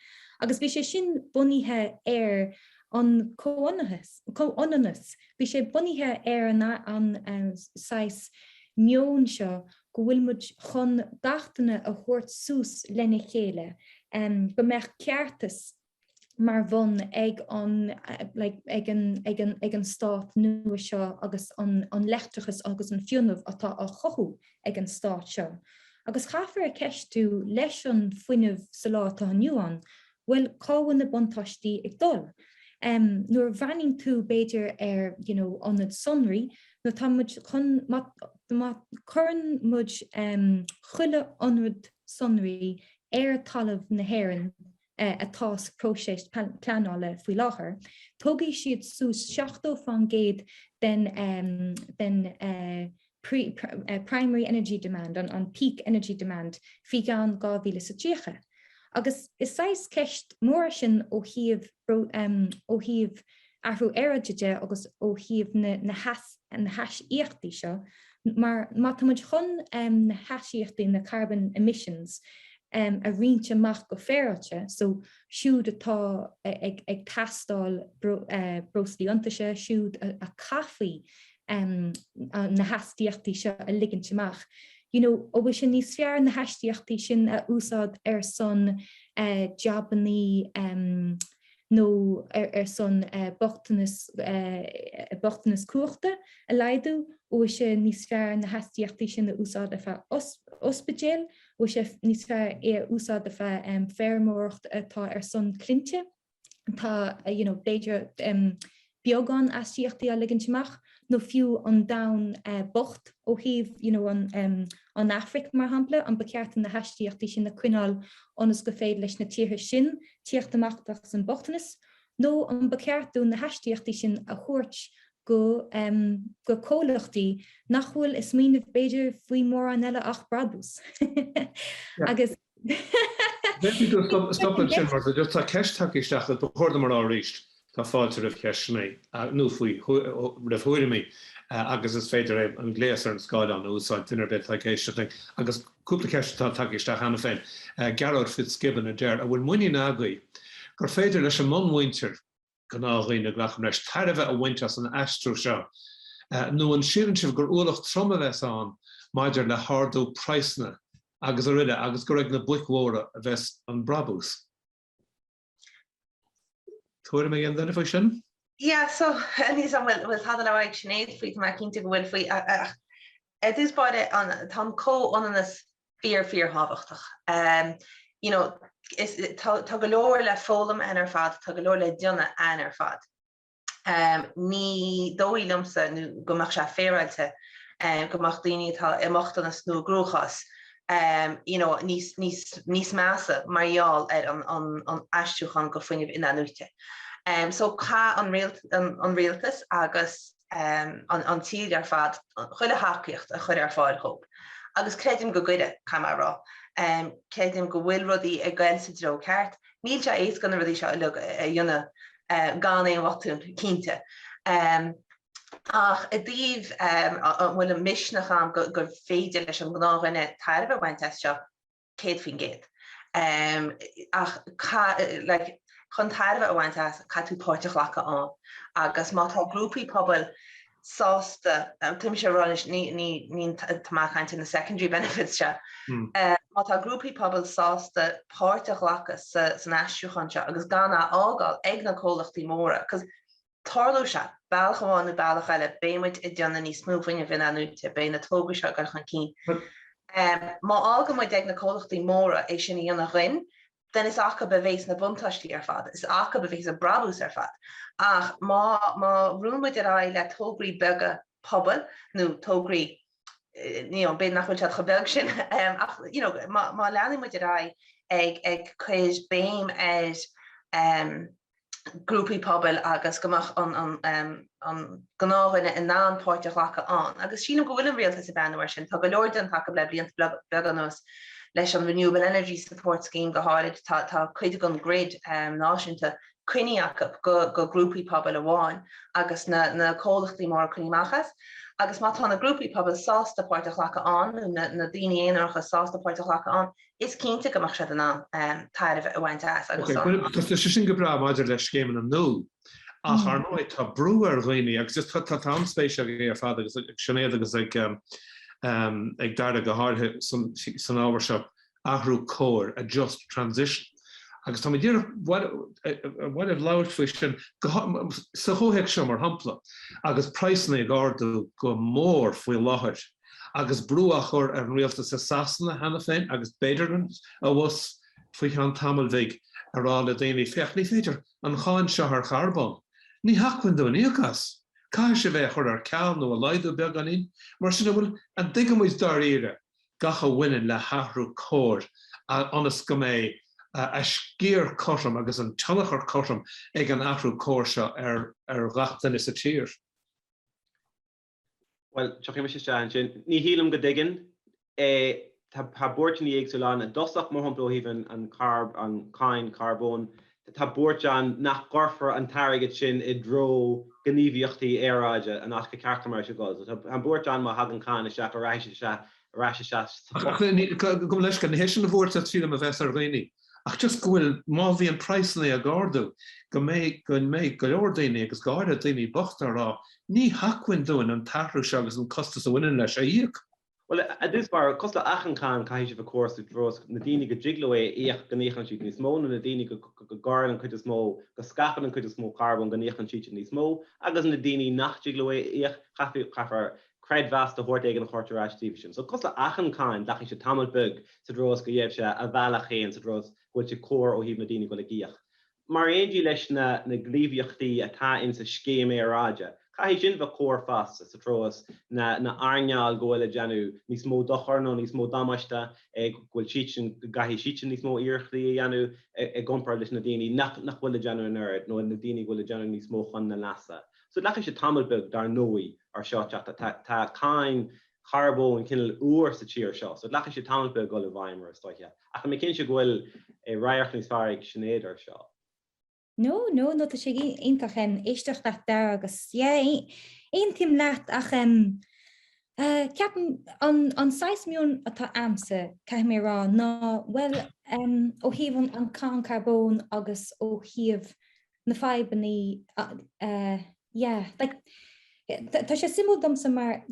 Agus bhí sé sin bunaithe ar an comhionannas. Bhí sé bunaithe ar an saghas meon seo go bhfuil muid chun gach duine a thabhairt suas lena chéile, go mbeadh ceartas mar bhun ag an like ag an ag an ag an stát nua seo agus an an leictreachas agus an fuinneamh atá á chothú ag an stát seo. Agus caithfear a cheistiú leis an fuinneamh sa lá atá inniu ann, Bhuel, cá bhfuil na buntáistí ag dul? Nuair a bhreathnaíonn tú, b'fhéidir, ar, you know, ionad sonraí, nó tá muid chun, má, má cuireann muid chuile ionad sonraí ar talamh na hÉireann. atá sa próiseas pleanála faoi láthair, tógfaidh siad suas 70% den den primary energy demand, an peak energy demand, faoi cheann 2030. Agus is saghas ceist mór é sin ó thaobh ó thaobh athrú aeráide de agus ó thaobh na haisíochtaí seo, mar má tá muid chun na haisíochtaí, na carbon emissions, a roinnt amach go féaráilte, so siúd atá ag teastáil breoslaí iontaise, siúd a caithfí na hastaíochtaí seo a ligint amach, you know, an bhfuil sé níos fearr na hastaíochtaí sin a úsáid ar son jabannaí nó ar son bochtanas bochtanas cumhachta a laghdú, an bhfuil sé níos fearr na hastaíochtaí sin a úsáid ar feadh ospidéil, an bhfuil sé níos fearr é a úsáid ar feadh feirmeoireacht atá ar son clainte. Tá, you know, b'fhéidir beagán astaíochtaí á ligint amach, nó fiú an domhan bocht ó thaobh, you know, an, an Afraic, mar shampla, an ba cheart na hastaíochtaí sin a coinneáil ionas gur féidir leis na tíortha sin tíocht amach as an bochtanas, nó an ba cheart dúinn na hastaíochtaí sin a thabhairt go, go comhlachtaí nach bhfuil ag smaoineamh b'fhéidir faoi mórán eile ach brabús. Agus. B'fhéidir go stop ansin mar just tá ceist tagtha isteach agus ba chóir dom a rá arís, tá fáilte roimh cheisteanna nó faoi roimh thuairimí agus is féidir é an gléas ar an scáileán a úsáid duine ar bith atá ag éisteacht linn. Agus cúpla ceist atá tagtha isteach cheana féin. Gearóid Fitzgibbon a deir, an bhfuil muinín agaibh gur féidir leis an mbunmhuintir, gnáthdhaoine, glacaim leis, tairbhe a bhaint as an aistriú seo? Nó an síleann sibh gur ualach trom a bheas ann maidir le hardú praghsanna agus aroile agus gur ag na boic mhóra a bheas an brabús? Tuairim ag aon duine faoi sin? Yeah, so, níl an bhfuil tada le rá ag Sinéad faoi, tá mé cinnte go bhfuil faoi, ach ar dtús báire, tá an comhionannas fíor fíor thábhachtach. You know, is, tá, tá go leor le foghlaim againn ar fad, tá go leor le déanamh againn ar fad. Ní dóigh liomsa nó go mbeadh sé féaráilte go mbeadh daoine atá i mbochtanas nó i gcruachás you know, níos, níos, níos measa mar gheall ar an, an, an aistriúchán go fuinneamh in-athnuaite. So caithfidh an rialt, an, an rialtas agus an tír ar fad chuile thacaíocht a chur ar fáil dhóibh. Agus creidim go gcuirfidh, caithfidh mé a rá. Creidim go bhfuil rudaí ag goil sa treo ceart. Níl sé éasca na rudaí seo uilig a dhéanamh gan aon bhotún, cinnte. Ach i dtaobh an bhfuil an misneach ann gur féidir leis an ngnáthdhuine tairbhe a bhaint as seo, 100%. Ach like, chun tairbhe a bhaint as, caithfidh tú páirt a ghlacadh ann. Agus má tá grúpaí pobail sásta, tá mise ag rá anois, ní, ní, ní, tá mé ag caint ar na secondary benefits seo, má tá grúpaí pobail sásta páirt a ghlacadh sa, san aistriúchán seo agus gan a fhágáil ag na comhlachtaí móra, 'cause Tarlóidh sé, bealach amháin nó bealach eile, beidh muid ag déanamh níos mó fuinnimh in-athnuaite, beidh na tograí seo ag dul chun cinn. Má fhágann muid ag na comhlachtaí móra é sin a dhéanamh dhuinn, then is acu a bhéas na buntáistí ar fad, is acu a bhéas an brabús ar fad. Ach má má rúnn muid ar aghaidh le tograí beaga pobail nó tograí you know, b'fhéidir nach bhfuil siad chomh beag sin ach you know, má má leanann muid ar aghaidh ag ag cur béim ar grúpaí pobail agus go mbeadh an gnáthdhuine in ann páirt a ghlacadh ann. Agus sílim go bhfuil an rialtas ag breathnú air sin. Tá go leor déanta acu le blianta beaga anuas leis an Renewable Energy Support Scheme go háirid. Tá tá cuid den grid náisiúnta coinnithe acu go go grúpaí pobail amháin agus na na comhlachtaí móra coinnithe amach as. Agus má tá na grúpaí pobail sásta páirt a ghlacadh ann nó na na daoine aonaracha sásta páirt a ghlacadh ann, is cinnte go mbeadh siad in ann tairbhe a bhaint as agus an. Tá sé sin go breá maidir le scéimeanna nua, ach ar ndóigh tá brú ar dhaoine agus just tá tá an-spéis agaibh ar fad agus ag Sinéad agus ag ag Dara go háirithe san san ábhar seo, athrú cóir, a just transition. Agus tá mé díreach ar mhaith libh labhairt faoi sin sa chomhthéacs seo mar shampla, agus praghsanna ag ardú go mór faoi láthair. agus brú á chur ar an rialtas i Sasana cheana féin agus b'fhéidir abhus faoi cheann tamaill bhig a rá le daoine, féach, ní féidir an cháin seo ar charbón, ní hacmhainn dúinn íoc as, caithfidh sibh é a chur ar ceal nó a laghdú beagáinín. Mar sin, an bhfuil, an dtuigeann muid dáiríre gach a bhaineann le hathrú cóir ionas go mbeidh. a sciar cothrom agus an tionchar cothrom ag an athrú cóir seo ar gach duine sa tír? Bhuel, tiocfaidh mise isteach ansin. Ní shílim go dtuigeann. Tá buairteanna éagsúla ann. I dtosach, mar shampla, ó thaobh an an cáin carbóin, tá buairt ann nach gcuirfear an t-airgead sin i dtreo gníomhaíochtaí aeráide, an áit gur ceart go mbeadh sé ag dul. So tá an buairt ann má thagann cáin isteach go rachaidh sé isteach ar ais isteach sa phota. Gabh mo leithscéal, ní hé sin an bhuairt a sílim a bheas ar dhaoine, ach just go bhfuil, má bhíonn praghsanna ag ardú, go mbeidh, go mbeidh go leor daoine, agus go háirithe daoine bochta, ag rá, ní hacmhainn dúinn an t-athrú seo agus an costas a bhaineann leis a íoc. Bhuel, i dtús báire, cosúil le achan cáin, caithfidh sé bheith cóir sa treo is na daoine go dtig leo é a íoc go n-íocann siad níos mó, nó na daoine go gcuireann an cuid is mó, go scaipeann an cuid is mó carbóin go n-íocann siadsan níos mó, agus na daoine nach dtig leo é a íoc, caithfear creidmheas de shórt éigin a thabhairt ar ais daofa sin. So cosúil le achan cáin, glacfaidh sé tamall beag sa treo is go gheibh sé a bhealach féin sa treo is go bhfuil sé cóir ó thaobh na daoine go bhfuil ag íoc. Mar aon leis na na gníomhaíochtaí atá insa scéim aeráide, caithfidh sin bheith cóir fosta sa treo is na na earnáil go bhfuil ag déanamh níos mó dochair nó níos mó damáiste go bhfuil siadsan, go gcaithfidh siadsan níos mó iarrachtaí a dhéanamh i gcomparáid leis na daoine nach nach bhfuil ag déanamh an oiread nó na daoine go bhfuil ag déanamh níos mó chun na leasa. So glacfaidh sé tamall beag, dar ndóigh, ar seo teacht. Tá cáin charbóin cineál úr sa tír seo, so glacfaidh sé tamall beag dul i bhfeidhm ar is dóiche. Ach tá mé cinnte go bhfuil radharc níos fearr ag Sinéad ar seo. No, no, no, tá sé iontach éisteacht leat Dara agus yeah, aontaím leat ach ceapaim an saghas meon atá a'msa, caithfidh mé a rá, ná bhuel ó thaobh an cáin carbóin agus ó thaobh na fadhbanna yeah like tá sé suimiúil domsa mar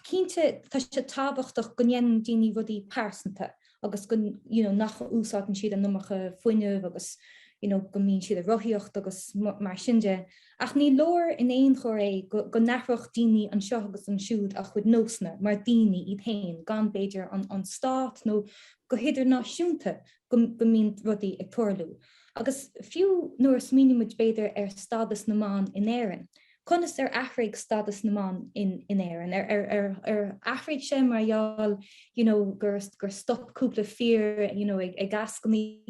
cinnte tá sé tábhachtach go ndéanann daoine rudaí pearsanta agus go you know nach úsáideann siad an iomarca fuinnimh agus you know go mbíonn siad ag rothaíocht agus mar sin de ach ní leor in aon chor é go go n-athródh daoine anseo agus ansiúd a chuid nósanna mar daoine iad féin gan b'fhéidir an an stát nó go hidirnáisiúnta go mbíonn rudaí ag tarlú. Agus fiú nuair a smaoinímid b'fhéidir ar stádas na mban in Éirinn, conas ar athraigh stádas na mban in Éirinn? Ar athraigh sé mar gheall you know gur gur stop cúpla fir you know ag ag eascainí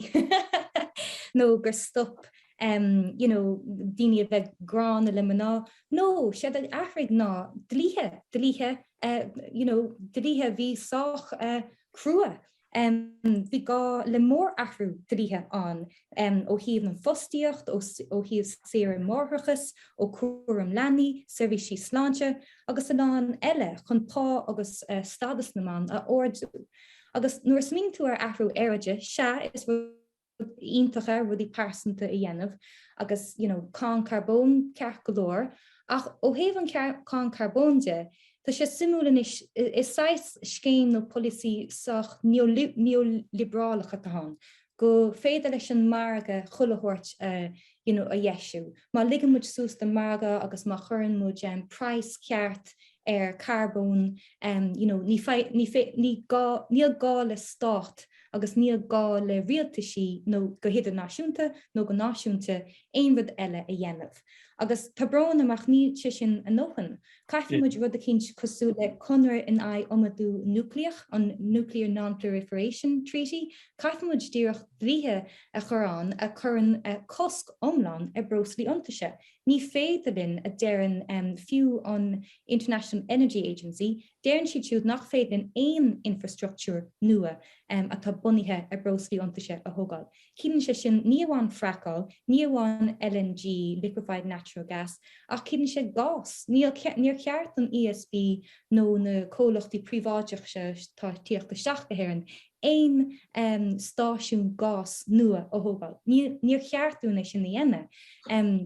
nó gur stop um you know daoine a bheith gránna le mná? No, séard a athraigh ná dlíthe, dlíthe uh you know dlíthe a bhí sách uh crua. Bhí gá le mórathrú dlíthe ann ó thaobh an fostaíocht, ó thaobh saoire máithreachais, ó cúram leanaí, seirbhísí sláinte agus a lán eile chun pá agus stádas na mban a ardú. Agus nuair a smaoiníonn tú ar athrú aeráide, sea, is rud iontach é rudaí pearsanta a dhéanamh agus you know cáin carbóin ceart go leor ach ó thaobh an cáin carbóin de tá sé suimiúil anois is saghas scéim nó polasaí sách neoiliobrálach atá ann go féidir leis an margadh chuile shórt a you know a dheisiú. Má ligeann muid suas don margadh agus má chuireann muid um, praghas ceart ar carbón um, you know, ní, ní, ní gá, níl gá le stát agus níl gá le rialtaisí nó go hidirnáisiúnta nó go náisiúnta aon rud eile a dhéanamh. Agus tá brón orm ach níl sé sin a ndóthain. Caithfidh muid rud eicínt cosúil le Conradh in aghaidh iomadú núicléach, an Nuclear Non-Proliferation Treaty, caithfidh muid díreach dlíthe a chur ann a chuireann cosc iomlán ar breoslaí iontaise. Ní féidir linn, a deireann fiú an International Energy Agency, Deireann siad siúd nach féidir linn aon infreastruchtúr nua atá bunaithe ar breoslaí iontaise a thógáil. Ciallaíonn sé sin ní amháin fracáil, ní amháin LNG, liquefied natural gas, ach ciallaíonn sé gás. Níor cheart don ESB nó na comhlachtaí príobháideacha atá ag tíocht isteach go hÉirinn aon stáisiún gás nua a thógáil. Níor cheart dúinn é sin a dhéanamh.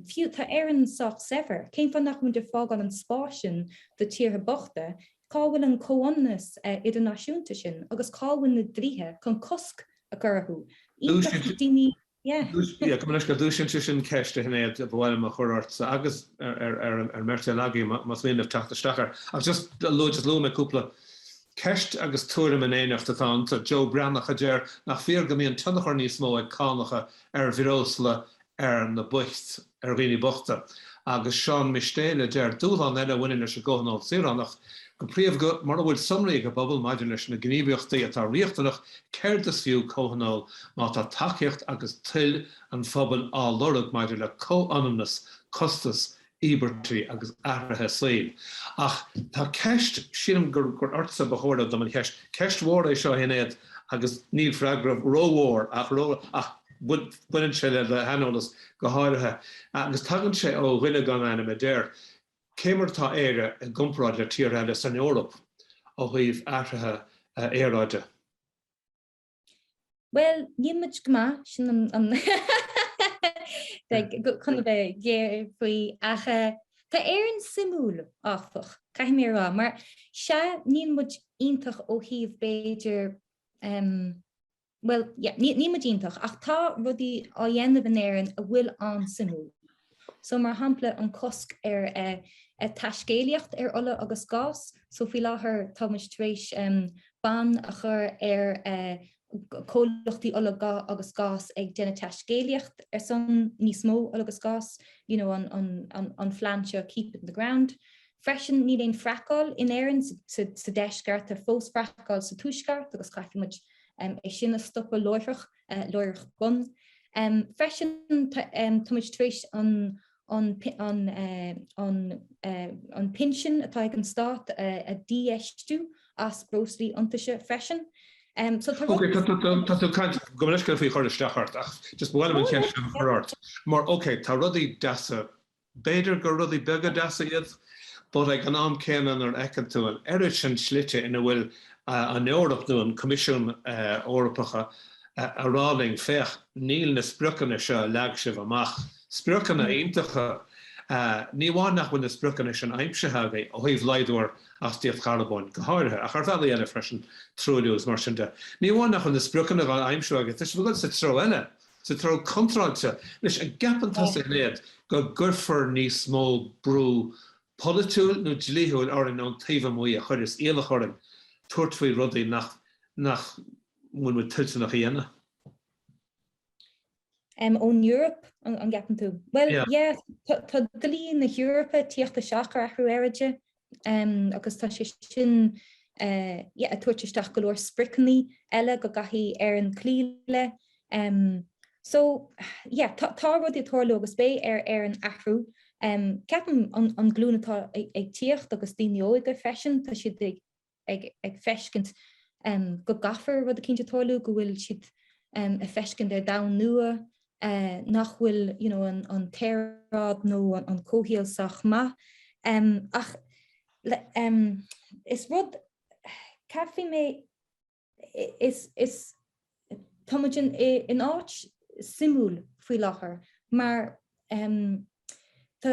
Fiú, tá Éirinn sách saibhir. Cén fáth nach bhfuil muid ag fágáil an spáis sin do tíortha bochta? Cá bhfuil an comhionannas idirnáisiúnta sin agus cá bhfuil na dlíthe chun cosc a chur orthu? Iontach daoine. Yeah. Yeah, gabh mo leithscéal, dúisíonn sé sin ceist, a Shinéad, ba mhaith liom a chur ortsa agus ar an mbeirt eile agaibh más mian libh teacht isteach air. Ach just luaigh, just luaigh mé cúpla ceist agus tuairim in éineacht atá iontu. Joe Breathnach a deir nach fíor go mbíonn tionchar níos mó ag cánacha ar bhreosla ar na boicht, ar dhaoine bochta. Agus Seán Mistéil a deir, Dúshlán eile a bhaineann leis an gComhthionól Saoránach, go príomha, mura bhfuil sonraí ag an bpobal maidir leis na gníomhaíochtaí atá riachtanach, céard is fiú comhthionól má tá tacaíocht agus toil an phobail á lorg maidir le comhionannas, costas, íobairtí agus athruithe saoil. Ach tá ceist, sílim gur ortsa ba chóir dom an cheist, ceist mhór é seo a Shinéad agus níl freagra rómhór ach ró ach baineann sé le do shaineolas go háirithe agus tagann sé ó dhuine gan ainm a deir, cé mar atá Éire i gcomparáid le tíortha eile san Eoraip ó thaobh athraithe aeráide? Bhuel, níl muid go maith, sin an chun a bheith géar faoi ach tá Éirinn suimiúil, áfach, caithfidh mé a rá, mar sea, níl muid iontach ó thaobh b'fhéidir, bhuel, yeah, níl muid iontach ach tá rudaí á dhéanamh in Éirinn a bhfuil an-suimiúil. So mar shampla an cosc ar taiscéalaíocht ar ola agus gás, so faoi láthair tá muid tar éis ban a chur ar comhlachtaí ola agus gás ag déanamh taiscéalaíocht ar son níos mó ola agus gás, you know an an an phlean seo keep it in the ground. Freisin níl aon fracáil in Éirinn sa deisceart, tá fós fracáil sa tuaisceart agus caithfidh muid é sin a stopadh láithreach. láithreach bonn. Freisin tá muid tar éis an an pinsean atá ag an stát a dhífheistiú as breoslaí iontaise freisin. So tá Ok, tá tú ag caint, gabh mo leithscéal faoi chur isteach ort ach just ba mhaith liom an cheist seo a chur ort mar ok, tá rudaí deasa B'fhéidir gur rudaí beaga deasa iad, but ag an am céanna nuair a fheiceann tú an oiread sin slite ina bhfuil an Eoraip nó an Coimisiún Eorpach a rá linn, féach, níl na spriocanna seo a leag sibh amach, spriocanna iontacha, ní amháin nach bhfuil na spriocanna sin aimsithe agaibh ó thaobh laghdú ar astaíocht charbóin go háirithe, ach ar bhealaí eile freisin, truailliú agus mar sin de, ní amháin nach bhfuil na spriocanna á n-aimsiú agaibh, tá sibh ag dul sa treo eile. sa treo contráilte. Anois, an gceapann tusa, a Shinéad, go gcuirfear níos mó brú polaitiúil nó dlíthiúil orainn ón taobh amuigh a chuirfeas iallach orainn tabhairt faoi rudaí nach nach bhfuil muid toilteanach a dhéanamh? Ón Eoraip, an gceapann tú? Bhuel, yeah, tá dlí na hEorpa ag tíocht isteach ar athrú aeráide. agus tá sé sin yeah ag tabhairt isteach go leor spriocanna eile go gcaithfidh Éirinn cloí le. So yeah tá tá rudaí ag tarlú agus beidh ar Éirinn athrú. Ceapaim an an glúin atá ag tíocht agus daoine óga freisin tá siad ag ag ag feiscint go gcaithfear rud eicínt a tarlú, go bhfuil siad ag feiscint ar domhan nua nach bhfuil you know an an t-aeráid nó an comhshaol sách maith. Ach is rud caithfidh mé is is tá muid in in áit suimiúil faoi láthair mar tá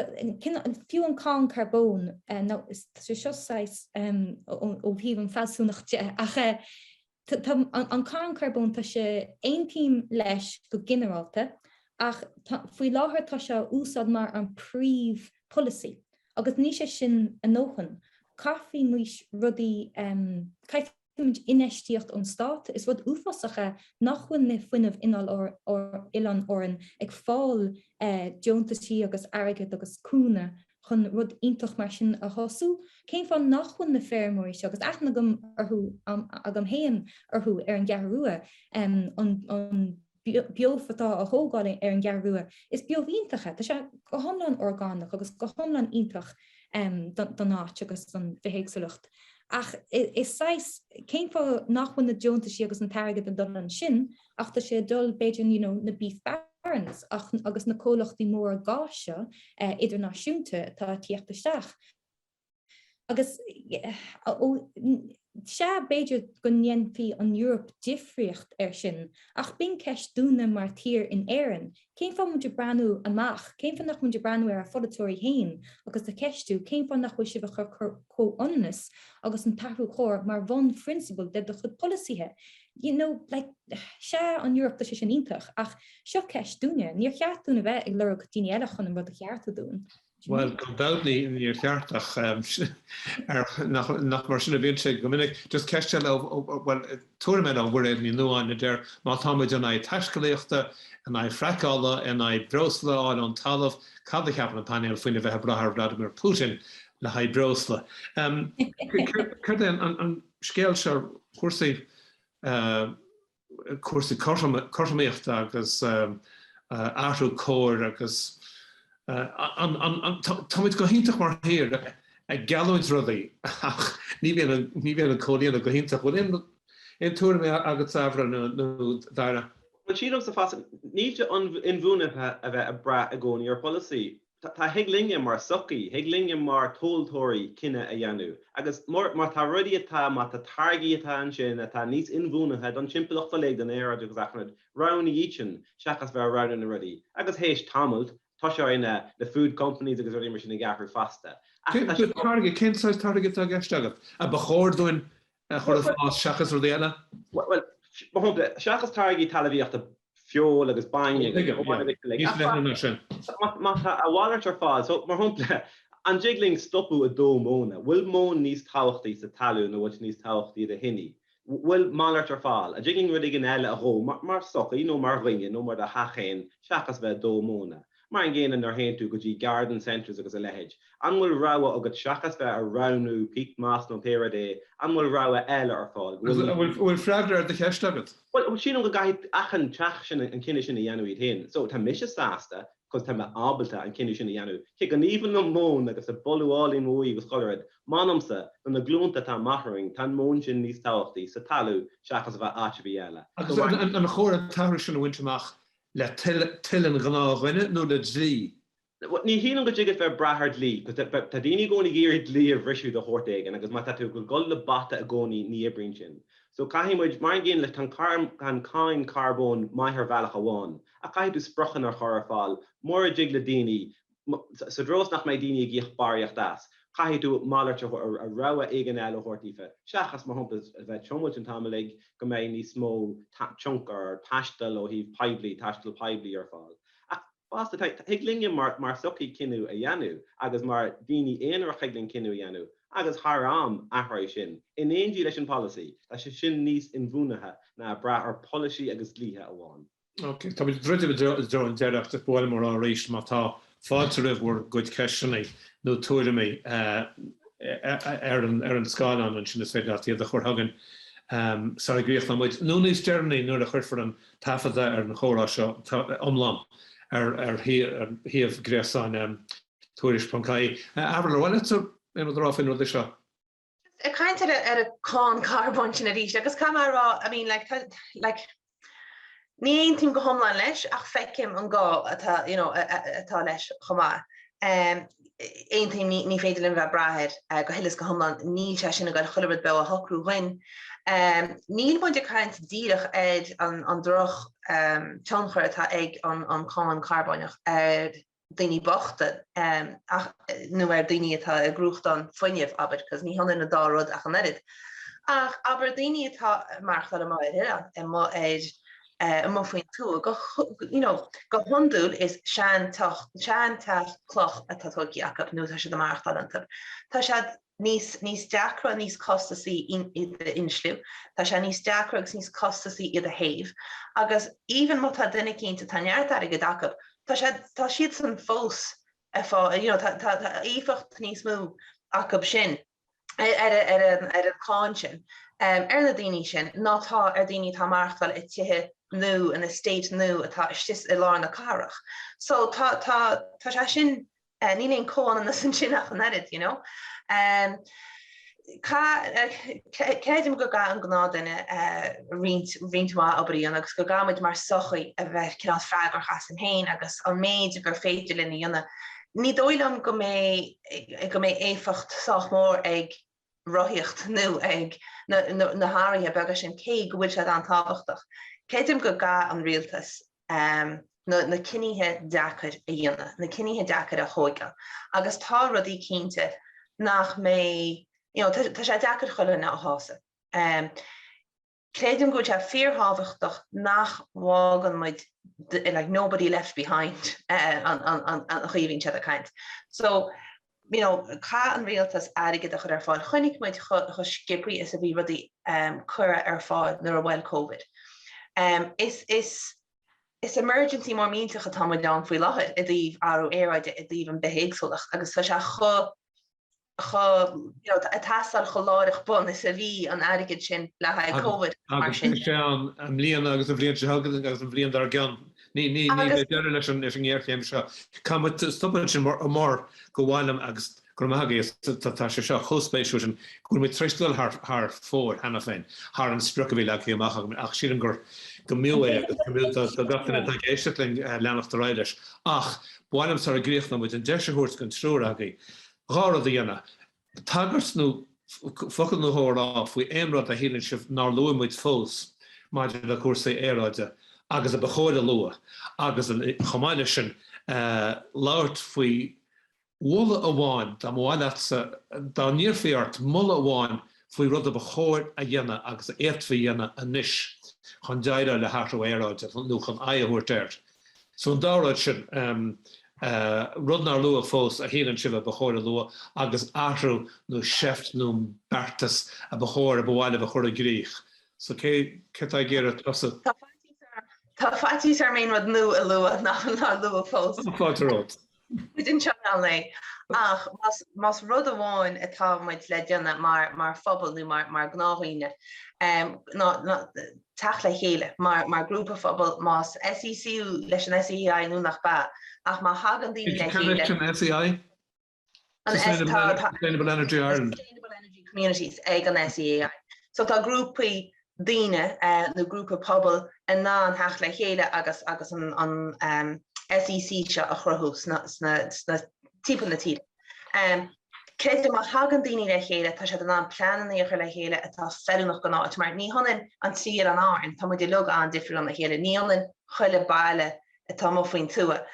fiú an cáin carbóin nó tá sé seo saghas ó thaobh an fealsúnacht de ach tá an cáin carbóin tá sé aontaím leis go ginearálta ach faoi láthair tá sé á úsáid mar an príomh polasaí agus níl sé sin a ndóthain. Caithfidh muid rudaí caithfidh muid infheistíocht ón stát. Is rud uafásach é nach bhfuil na fuinneamh in Oileáin Árann ag fáil deontaisí agus airgead agus cúnamh chun rud iontach mar sin a thosú. Cén fáth nach bhfuil na feirmeoirí seo, agus aithne agam orthu, agam féin orthu ar an gCeathrú Rua, an beof atá á thógáil ar an gCeathrú Rua, is beof iontach é, tá sé go hiomlán orgánach agus go hiomlán iontach don áit agus don bhithéagsúlacht. Ach is saghas, cén fáth nach bhfuil na deontaisí agus an t-airgead ag dul ansin ach tá sé ag dul b'fhéidir you know na beef barons ach agus na comhlachtaí móra gáis seo idirnáisiúnta atá ag tíocht isteach. Agus sea, b'fhéidir go ndéanfaidh an Eoraip difríocht air sin, ach b'in ceist dúinne mar tír in Éirinn. Cén fáth muid ag breathnú amach? Cén fáth nach muid ag breathnú ar ár pholaiteoirí féin agus ag ceistiú cén fáth nach bhfuil sibh ag cur comhionannas agus an t-athrú cóir mar bhunphrionsabal de do chuid polasaithe? You know, like, sea, an Eoraip, tá sé sin iontach, ach seo ceist dúinne. Níor cheart dúinn a bheith ag lorg daoine eile chun an rud a cheartú dúinn. Bhuel, gan dabht níor cheart ach nach mar sin a bhíonn sé go minic. Just ceist eile, bhuel, tuairim eile ó Mhuiréad Ní Nuadháin a deir, má táimid in aghaidh taiscéalaíochta, in aghaidh fraiceála, in aghaidh breosla a fháil ón talamh, cad a cheapann an painéal faoina bheith ag brath ar Vladimir Putin le haghaidh breosla? Céard é an scéal seo, cúrsaí cúrsaí cothromaíochta agus athrú cóir agus táimid go hiontach mar thír ag geallúint rudaí ach ní bhíonn ní bhíonn an comhlíonadh go hiontach. Bhfuil aon aon tuairim agatsa Avril nó Dara? Bhuel sílimse fosta, níl sé inbhuanaithe a bheith ag brath i gcónaí ar pholasaí. Tá thig linne mar sochaí, thig linne mar tomhaltóirí cinneadh a dhéanamh agus má tá rudaí atá, má tá táirgí atá ansin atá níos inbhuanaithe don timpeallacht uilig, don aeráid agus achan rud, roghnaigh iad sin seachas bheith ag roghnú na rudaí. Agus théis tamaill, tosóidh na na food companies agus rudaí mar sin ag athrú fosta. Ach tá sé. Táirge, cén saghas táirge atá i gceist agat a ba chóir dúinn a chur ag fás seachas rudaí eile? Bhuel, mar shampla, seachas táirgí talmhaíochta feoil agus bainne agus má tá a mhalairt ar fáil. So, mar shampla, an dtig linn stopadh ag dó móna? Bhfuil móin níos tábhachtaí sa talún nó bhfuil sé níos tábhachtaí do thine? Bhfuil malairt ar fáil? An dtig linn rud éigin eile a dhó mar sochaí nó mar dhuine nó mar do theach féin seachas bheith ag dó móna? Mar an gcéanna nuair a théann tú go dtí garden centres agus a leithéid, an bhfuil rogha agat seachas bheith ag roghnú peat moss nó pé rud é, an bhfuil rogha eile ar fáil? Go bhfuil. Bhfuil freagra ar do cheist agat? Bhuel, sílim go gcaithfidh achan teach sin an cinneadh sin a dhéanamh iad féin. So, tá mise sásta, cos tá mé ábalta an cinneadh sin a dhéanamh. Cé go n-aoibhinn liom móin agus a boladh álainn uaidh agus chuile rud, m'anamsa, do na glúnta atá amach romhainn, tá an mhóin sin níos tábhachtaí sa talamh seachas a bheith áit ar bith eile. Agus an chóir an t-athrú sin a bhaint amach Le toil an ghnáthdhuine nó le dlí? Ní shílim go dtig leat bheith ag brath ar dhlí, cos tá daoine i gcónaí ag iarraidh dlí a bhriseadh de shórt éigin agus má tá tú ag dul le bata i gcónaí ní oibríonn sin. So caithfidh muid, mar an gcéanna leis, tá an cáin carbóin maith ar bhealach amháin ach caithfidh tú spriocanna a chur ar fáil mura dtig le daoine Sa treo is nach mbeidh daoine ag íoc barraíocht as, caithfidh tú malairt a rogha éigin eile a thabhairt daofa, seachas, mar shampla, a bheith ag tiomailt an t-am uilig go mbeidh níos mó tionchar ar taisteal ó thaobh poiblí, taisteal poiblí ar fáil. Ach fosta, thig linne mar sochaí cinneadh a dhéanamh agus mar daoine aonarach thig linn cinneadh a dhéanamh agus thar am athróidh sin, in éindí leis an polasaí. Tá sé sin níos inbhuanaithe ná brath ar pholasaí agus dlíthe amháin. Ok, táimid ag druidim i dtreo an deiridh ach just ba mhaith liom a rá arís má tá fáilte roimh bhur gcuid ceisteanna nó tuairimí ar an scáileán ansin is féidir leat iad a chur chugainn sara gcríochnóidh muid nó níos deireanaí nuair a chuirfear an taifeadadh ar an chomhrá seo iomlán ar shuíomh gréasáin Tuairisc.ie. Avril, ar mhaith leatsa aon rud a rá faoin rud seo? Ag caint ar ar an cáin carbóin sin arís agus caithfidh mé a rá, I mean like tá like ní aontaím go hiomlán leis ach feicim an gá atá you know atá leis chomh maith. Aontaím ní ní féidir linn bheith ag brath air go huile is go hiomlán, níl sé sin ag goil chuile rud beo a shocrú dhuinn. Níl muid ag caint díreach ar an an droch tionchar atá ag an an cáin carbóineach ar daoine bochta ach, nó ar daoine atá ag gnóthachtáil fuinnimh, abair, cos ní hionann an dá rud ach an oiread. Ach abair daoine atá ag maireachtáil amuigh ar oileán, amuigh ar, amuigh faoin tuath, go, you know, go hiondúil is seanteach, seanteach cloch atá tógtha acu nó tá siad ag maireachtáil iontu. Tá siad níos, níos deacra, níos costasaí iad a insliú, tá sé níos deacra agus níos costasaí iad a théamh agus even má tá duine eicínt atá neart airgid acu, tá sé, tá siadsan fós ag fáil, you know, tá, tá, tá éifeacht níos mó acu sin ar, ar, ar an, ar an cháin sin, ar na daoine sin ná tá ar daoine atá ag maireachtáil i tithe nó in estate nua atá istigh i lár na cathrach. So tá, tá, tá sé sin Níl aon chomhionannas ansin ach an oiread, you know. Creidim go gcaithfidh an gnáthduine roinnt, roinnt mhaith obair a dhéanamh agus go gcaithfidh muid mar sochaí a bheith cineál freagrach asainn féin agus an méid gur féidir linn a dhéanamh. Ní dóigh liom go mbeidh, go mbeidh éifeacht sách mór ag rothaíocht nó ag na hathruithe beaga sin, cé go bhfuil siad an-tábhachtach. Creidim go gcaithfidh an rialtas na cinnithe deacair a dhéanamh, na cinnithe deacair a thóigeáil agus tá rudaí cinnte nach mbeidh, you know, tá sé deacair chuile dhuine a shásamh. Creidim go bhfuil sé fíorthábhachtach nach bhfágann muid like nobody left behind an chaoi a bhíonn siad ag caint. So, you know, caithfidh an rialtas airgead a chur ar fáil. Chonaic muid chomh sciobthaí is a bhí rudaí curtha ar fáil nuair a bhuail Covid. Is, is, is emergency mór millteach atá muid ann faoi láthair i dtaobh athrú aeráide, i dtaobh an bithéagsúlacht agus tá sé chomh chomh, you know, ag teastáil chomh láithreach bonn is a bhí an airgead sin le haghaidh Covid mar sin. Agus beidh sé ann i mbliana agus an bhliain seo chugainn agus an bhliain dár gcionn. Ní, ní, ní bheidh deireadh leis an, leis an ngéarchéim seo. Caithfidh muid stopadh ansin mar, mar gur mhaith liom agus go raibh maith agaibh, tá, tá sé seo chomh spéisiúil sin go bhfuil muid tar éis dul thar, thar fóir cheana féin, thar an sprioc a bhí leagtha amach againn ach sílim gur, go mb'fhiú é agus go mb'fhiú do, do gach duine atá ag éisteacht linn leanacht ar aghaidh leis. Ach ba mhaith liom sara gcríochnóidh muid an deis a thabhairt don triúr agaibh 2 rud a dhéanamh, tagairt nó focal nó dhó a rá faoi aon rud a shíleann sibh nár luaigh muid fós maidir le cúrsaí aeráide agus a ba chóir a lua agus, chomh maith leis sin, labhairt faoi mholadh amháin, dá mba mhaith leatsa, dá n-iarrfaí ort moladh amháin faoi rud a ba chóir a dhéanamh agus a fhéadfaí a dhéanamh anois chun déileáil le hathrú aeráide nó chun aghaidh a thabhairt air. So an dá rud sin, rud nár luadh fós a shíleann sibh a ba chóir a lua agus athrú nó seift nó beartas a ba chóir, a ba mhaith libh a chur i gcrích. So cé, cé atá ag iarraidh tosú? Tá faitíos orm, tá faitíos orm aon rud nua a lua nach nár luadh fós. Tá fáilte romhat. Muid anseo in LA. Ach más, más rud amháin atá muid le déanamh mar, mar phobal nó mar, mar ghnáthdhaoine, ná, ná teacht le chéile mar, mar grúpa phobail, más SEC leis an SEAI nó nach bea, ach má thagann daoine le chéile. Cad é an SEAI? An S, tá, tá, Sustainable Energy Ireland. Sustainable Energy Communities ag an SEAI. So tá grúpaí daoine nó grúpa pobail in ann theacht le chéile agus agus an an SEC seo a chruthú sna sna sna timpeall na tíre. Creidim má thagann daoine le chéile tá siad in ann pleananna a chur le chéile atá feiliúnach don áit mar ní hionann an trí Oileán Árann, tá muid uilig an-difriúil óna chéile, ní hionann chuile baile atá amuigh faoin tuath.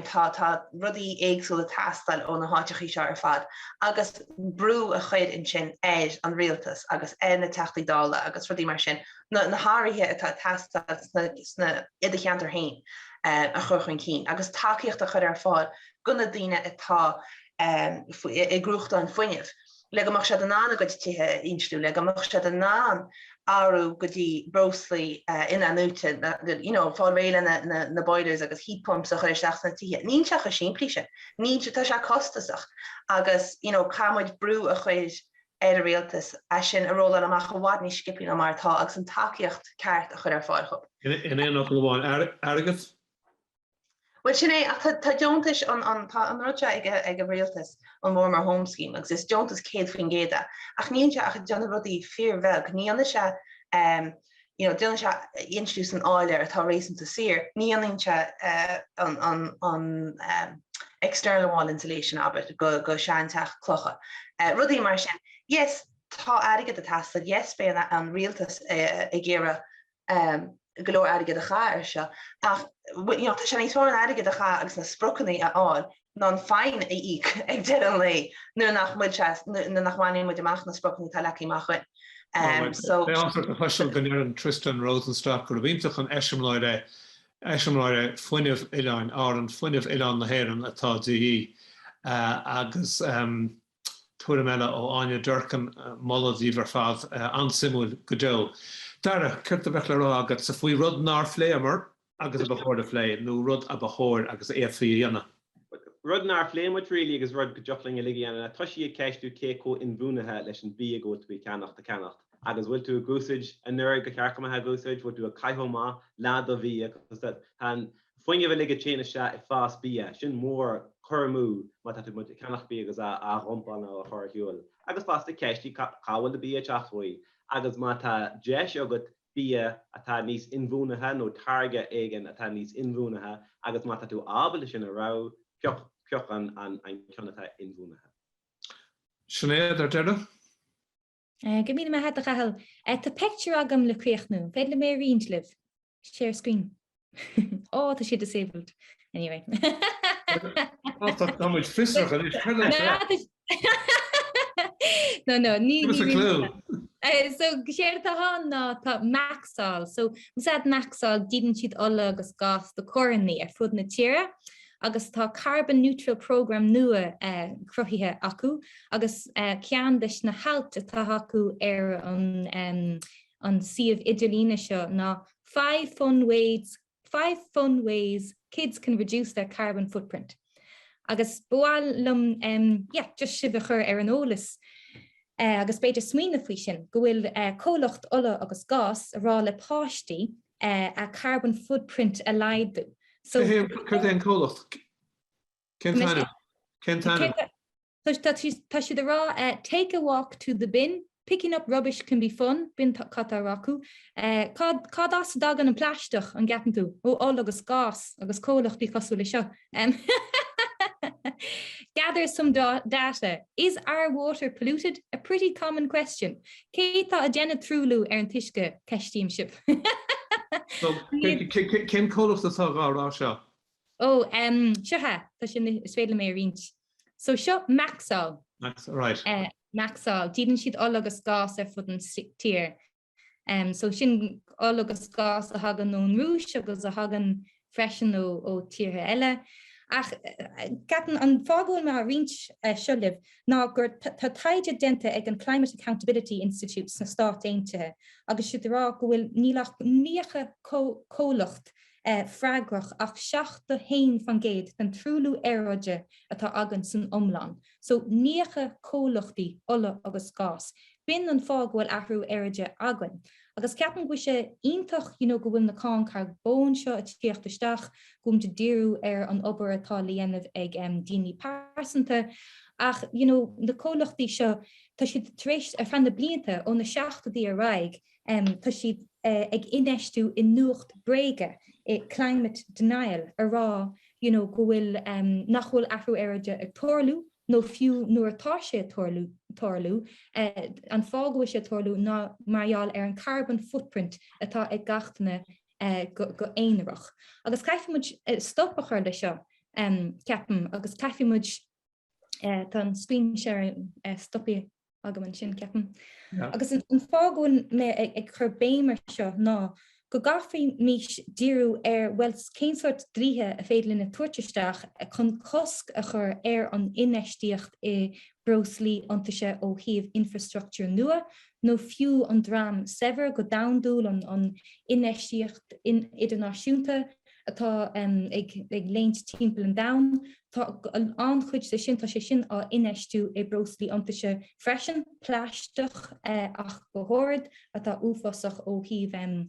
Tá tá rudaí éagsúla ag teastáil ó na háiteachaí seo ar fad agus brú a chur ansin ar an rialtas agus ar na Teachtaí Dála agus rudaí mar sin, na na hathruithe atá ag teastáil sna sna i do cheantar féin a chur chun cinn agus tacaíocht a chur ar fáil do na daoine atá i gcruachtáin fuinnimh, le go mbeadh siad in ann a gcuid tithe a insliú, le go mbeadh siad in ann athrú go dtí breoslaí in-athnuaite, you know, fáil réidh le na na boilers agus heat pumps a chur isteach sna tithe. Níl sé chomh simplí sin. Níl sé, tá sé costasach agus, you know, caithfidh muid brú a chur ar an rialtas é sin a rolláil amach i bhfad níos sciobthaí ná mar atá agus an tacaíocht ceart a chur ar fáil dhóibh. In aon fhocal amháin, airgead? Bhuel sin é, ach tá deontais, tá an rud seo ag an rialtas, an Warmer Homes Scheme, agus is deontas 100% é, ach níl sé ach ag déanamh rudaí fíorbheag, ní dhéanann sé, you know, déanann sé insliú san áiléar atá réasúnta saor, ní dhéanann sé an external wall insulation, abair, go seanteach clocha, rudaí mar sin. Yes, tá airgead ag teastáil, yes, beidh an rialtas ag iarraidh go leor airgead a chaitheamh air seo ach you know tá sé níos fearr an airgead a chaitheamh agus na spriocanna a fháil ná an fine a íoc ag deireadh an lae nuair nach bhfuil sé nuair nach mbaineann muid amach na spriocanna atá leagtha amach againn. Um, so Beidh an-sórt a chloisteáil go ndeireann Tristan Rosenstock gurb iontach an eiseamláir é eiseamláir é fuinneamh Oileáin Árann, fuinneamh oileán na hÉireann atá de dhíth agus um, Tuairim eile ó Áine Durkin, moladh daoibh ar fad, an-suimiúil go deo. Dara, céard a bheadh le rá agatsa faoi rud nár phléamar agus a ba chóir a phlé, nó rud a ba chóir agus a fhéadfaí a dhéanamh? Rud nár phléigh muid really agus rud go dtiocfadh linn uilig a dhéanamh ná toisí ag ceistiú cé chomh inbhuanaithe leis an bia go bhfuil tú ag ceannacht a ceannacht agus bhfuil tú ag úsaid an oiread gur cheart go mbeifeá ag úsaid, bhfuil tú ag caitheamh amach leath do bhia cos tá an Fuinneamh uilig a téann isteach i fás bia, sin mór cur amú má tá tú ag ceannach bia agus á dhumpáil nó á chur ar shiúl. Agus fosta ceistigh cá bhfuil do bia ag teacht uaidh agus má tá deis agat bia atá níos inbhuanaithe nó táirge éigin atá níos inbhuanaithe agus má tá tú ábalta sin a roghnú, pioc, pioc an ceann atá inbhuanaithe. Sinéad, ar deireadh? Go raibh míle maith agat, a Chathail. Tá pictiúr agam le críochnú. An féidir liom é a roinnt libh? Share screen. Ó, tá sé disabled. Anyway. Tá muid fiosrach anois. No, no, ní... Give us a clue. So séard atá ann ná tá Maxol, so más ea Maxol díolann siad ola agus gás do carrannaí ar fud na tíre agus tá carbon neutral program nua cruthaithe acu agus ceann des na hailt atá acu ar an an suíomh idirlíne seo ná 5 fun ways 5 fun ways kids can reduce their carbon footprint. Agus ba mhaith liom yeah, just sibh a chur ar an eolas agus b'fhéidir smaoineamh faoi sin, go bhfuil comhlacht ola agus gás ag rá le páistí a carbon footprint a laghdú. So Cad é an comhlacht? Cén t-ainm? Cén t-ainm? Tá siad ag rá take a walk to the bin, picking up rubbish can be fun, b'in cad tá á rá acu. Cad as a dtagann an plaisteach, an gceapann tú? Ó ola agus gás agus comhlachtaí cosúil le seo. Gather some data. Is our water polluted? A pretty common question. Cé tá ag déanamh truailliú ar an t-uisce, ceistím sibh. Cén comhlacht atá á rá seo? Ó, seo é, tá sin, is féidir liom é a roinnt. So seo Maxol. Max, right. Maxol, díolann siad ola agus gás ar fud an tír. So sin ola agus gás a thagann ón Rúis agus a thagann freisin ó, ó tíortha eile. Ach ceapaim an fáth go bhfuil mé á roinnt seo libh ná gur tá taighde déanta ag an Climate Accountability Institute sna Stáit Aontaithe agus siad ag rá go bhfuil níl ach 90 comhlacht freagrach ach 71% den truailliú aeráide atá againn san iomlán. So 90 comhlachtaí ola agus gás. B'in an fáth go bhfuil athrú aeráide againn. Agus ceapaim go bhfuil sé iontach you know go bhfuil na cáin carbóin seo ag tíocht isteach, go bhfuil muid ag díriú ar an obair atá le dhéanamh ag daoine pearsanta ach you know na comhlachtaí seo tá siad tar éis ar feadh na blianta ó na seachtóidí ar aghaidh Tá siad ag infheistiú i nuacht bréige, i climate denial, a rá you know go bhfuil, nach bhfuil athrú aeráide ag tarlú nó fiú nuair atá sé ag tarlú, tarlú, an fáth go bhfuil sé ag tarlú ná mar gheall ar an carbon footprint atá ag gach duine go aonarach. Agus caithfidh muid stop a chur le seo, ceapaim, agus caithfidh muid Tá an screen sharing stoptha agam ansin, ceapaim. Agus an fáth go bhfuil mé ag cur béim ar seo ná go gcaithfimis díriú ar, bhuel, cén sórt dlíthe a féidir linn a tabhairt isteach chun cosc a chur ar an infheistíocht i breoslaí iontaise ó thaobh infreastruchtúr nua, nó fiú an dream saibhir go domhandúil, an infheistíocht idirnáisiúnta atá ag léimt timpeall an domhain. Tá an-chuid de sin, tá sé sin á infheistiú i breoslaí iontaise freisin, plaisteach ach go háirid, atá uafásach ó thaobh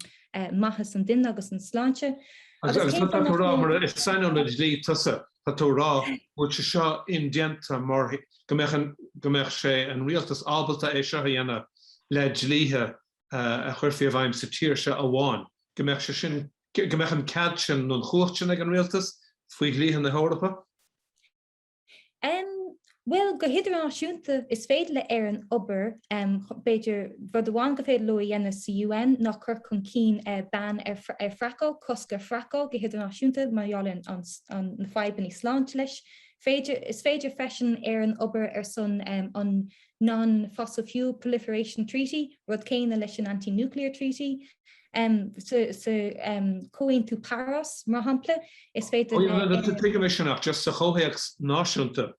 maitheas an duine agus an sláinte. Agus tá tú ag rá, mar is saineolaí dlí tusa, tá tú ag rá go bhfuil sé seo indéanta mar go mbeadh an, go mbeadh sé, an rialtas ábalta é seo a dhéanamh le dlíthe a chuirfí i bhfeidhm sa tír seo amháin, go mbeadh sé sin go mbeadh an cead sin nó an chumhacht sin ag an rialtas faoi dhlíthe na hEorpa? Bhuel, go hidirnáisiúnta is féidir le Éirinn obair, b'fhéidir rud amháin gur féidir leo a dhéanamh sa UN ná cur chun cinn ban ar fraiceáil, cosc ar fraiceáil go hidirnáisiúnta mar gheall ar na fadhbanna sláinte leis. Féidir, is féidir freisin Éirinn obair ar son an Non-Fossil Fuel Proliferation Treaty, rud céanna leis an Anti-Nuclear Treaty. Sa Chomhaontú Páras, mar shampla, is féidir le. Tuigim é sin ach just sa chomhthéacs náisiúnta,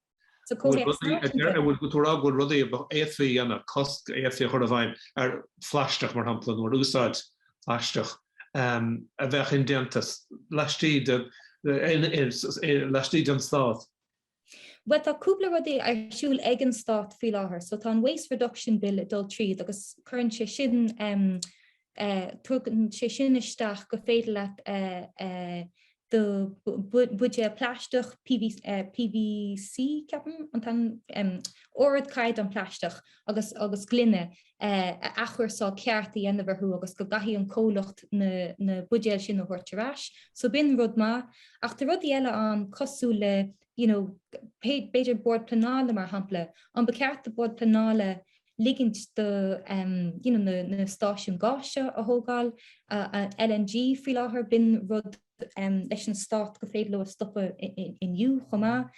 Sa chomhthéacs náisiúnta. An bhfuil tú ag rá go bhfuil rudaí a fhéadfaí a dhéanamh, cosc a fhéadfaí a chur i bhfeidhm ar phlaisteach, mar shampla, nó ar úsáid phlaisteach, a bheadh indéanta laistigh de, laistigh den stát? Bhuel, tá cúpla rudaí ar siúl ag an stát faoi láthair. So tá an Waste Reduction Bill ag dul tríd agus cuireann sé sin, tugann sé sin isteach go féidir leat do bhuidéal plaisteach, PVC ceapaim, an t-ainm, ardchaighdeán plaisteach agus agus gloine a athchúrsáil ceart a dhéanamh orthu agus go gcaithfidh an comhlacht na na buidéil sin a thabhairt ar ais. So b'in rud maith. Ach tá rudaí eile ann cosúil le you know b'fhéidir Bord Pleanála mar shampla, an ba cheart do Bord Pleanála ligint do you know na na stáisiúin gáis seo a thógáil, LNG faoi láthair, b'in rud leis an stát go féidir leo a stopadh inniu chomh maith.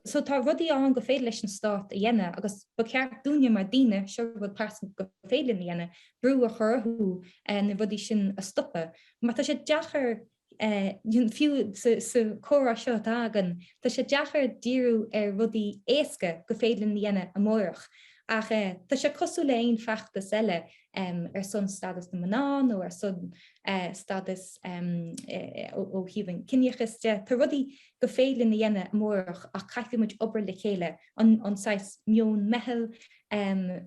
So tá rudaí ann go féidir leis an stát a dhéanamh agus ba cheart dúinne mar daoine, seo rud pearsanta go féidir linn a dhéanamh, brú a chur orthu na rudaí sin a stopadh. Mar tá sé deacair, fiú sa chomhrá seo atá againn, tá sé deacair díriú ar rudaí éasca go féidir linn a dhéanamh amárach. Ach tá sé cosúil le aon feachtas eile ar son stádas na mná nó ar son stádas ó thaobh an ciníochas de. Tá rudaí go féidir linn a dhéanamh amárach ach caithfidh muid obair le chéile, an saghas meon meitheal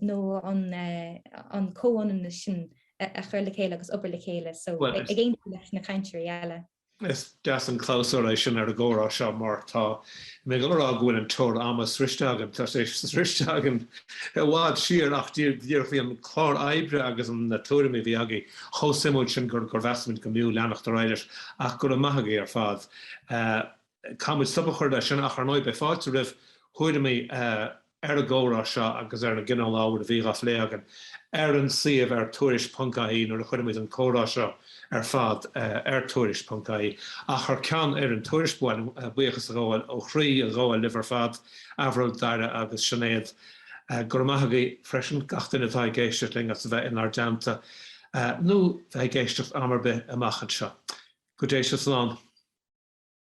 nó an comhionannas sin a chur le chéile agus obair le chéile. So ag aontú leis na cainteoirí eile. Is deas an clabhsúr é sin ar an gcomhrá seo mar tá mé ag dul a rá go bhfuil an teoir ama sroichte againn, tá sé sroichte againn i bhfad siar ach díreach bhí an clár oibre agus na tuairimí a bhí agaibh chomh suimiúil sin gur mheas muid go mb'fhiú leanacht ar aghaidh leis ach go raibh maith agaibh ar fad. Caithfidh muid stop a chur leis sin ach ar ndóigh beidh fáilte roimh thuairimí ar an gcomhrá seo agus ar an gcineál ábhair a bhí á phlé againn ar an suíomh ar tuairisc.ie nuair a chuirfimid an comhrá seo ar fad ar tuairisc.ie. Ach thar ceann fhoireann Tuairisc ba mhaith liom buíochas a ghabháil ó chroí a ghabháil libh ar fad, Avril, Daire agus Sinéad. Go raibh maith agaibh freisin gach duine atá ag éisteacht linn as a bheith inár dteannta nó bheith ag éisteacht am ar bith amach anseo. Go dté sibh slán.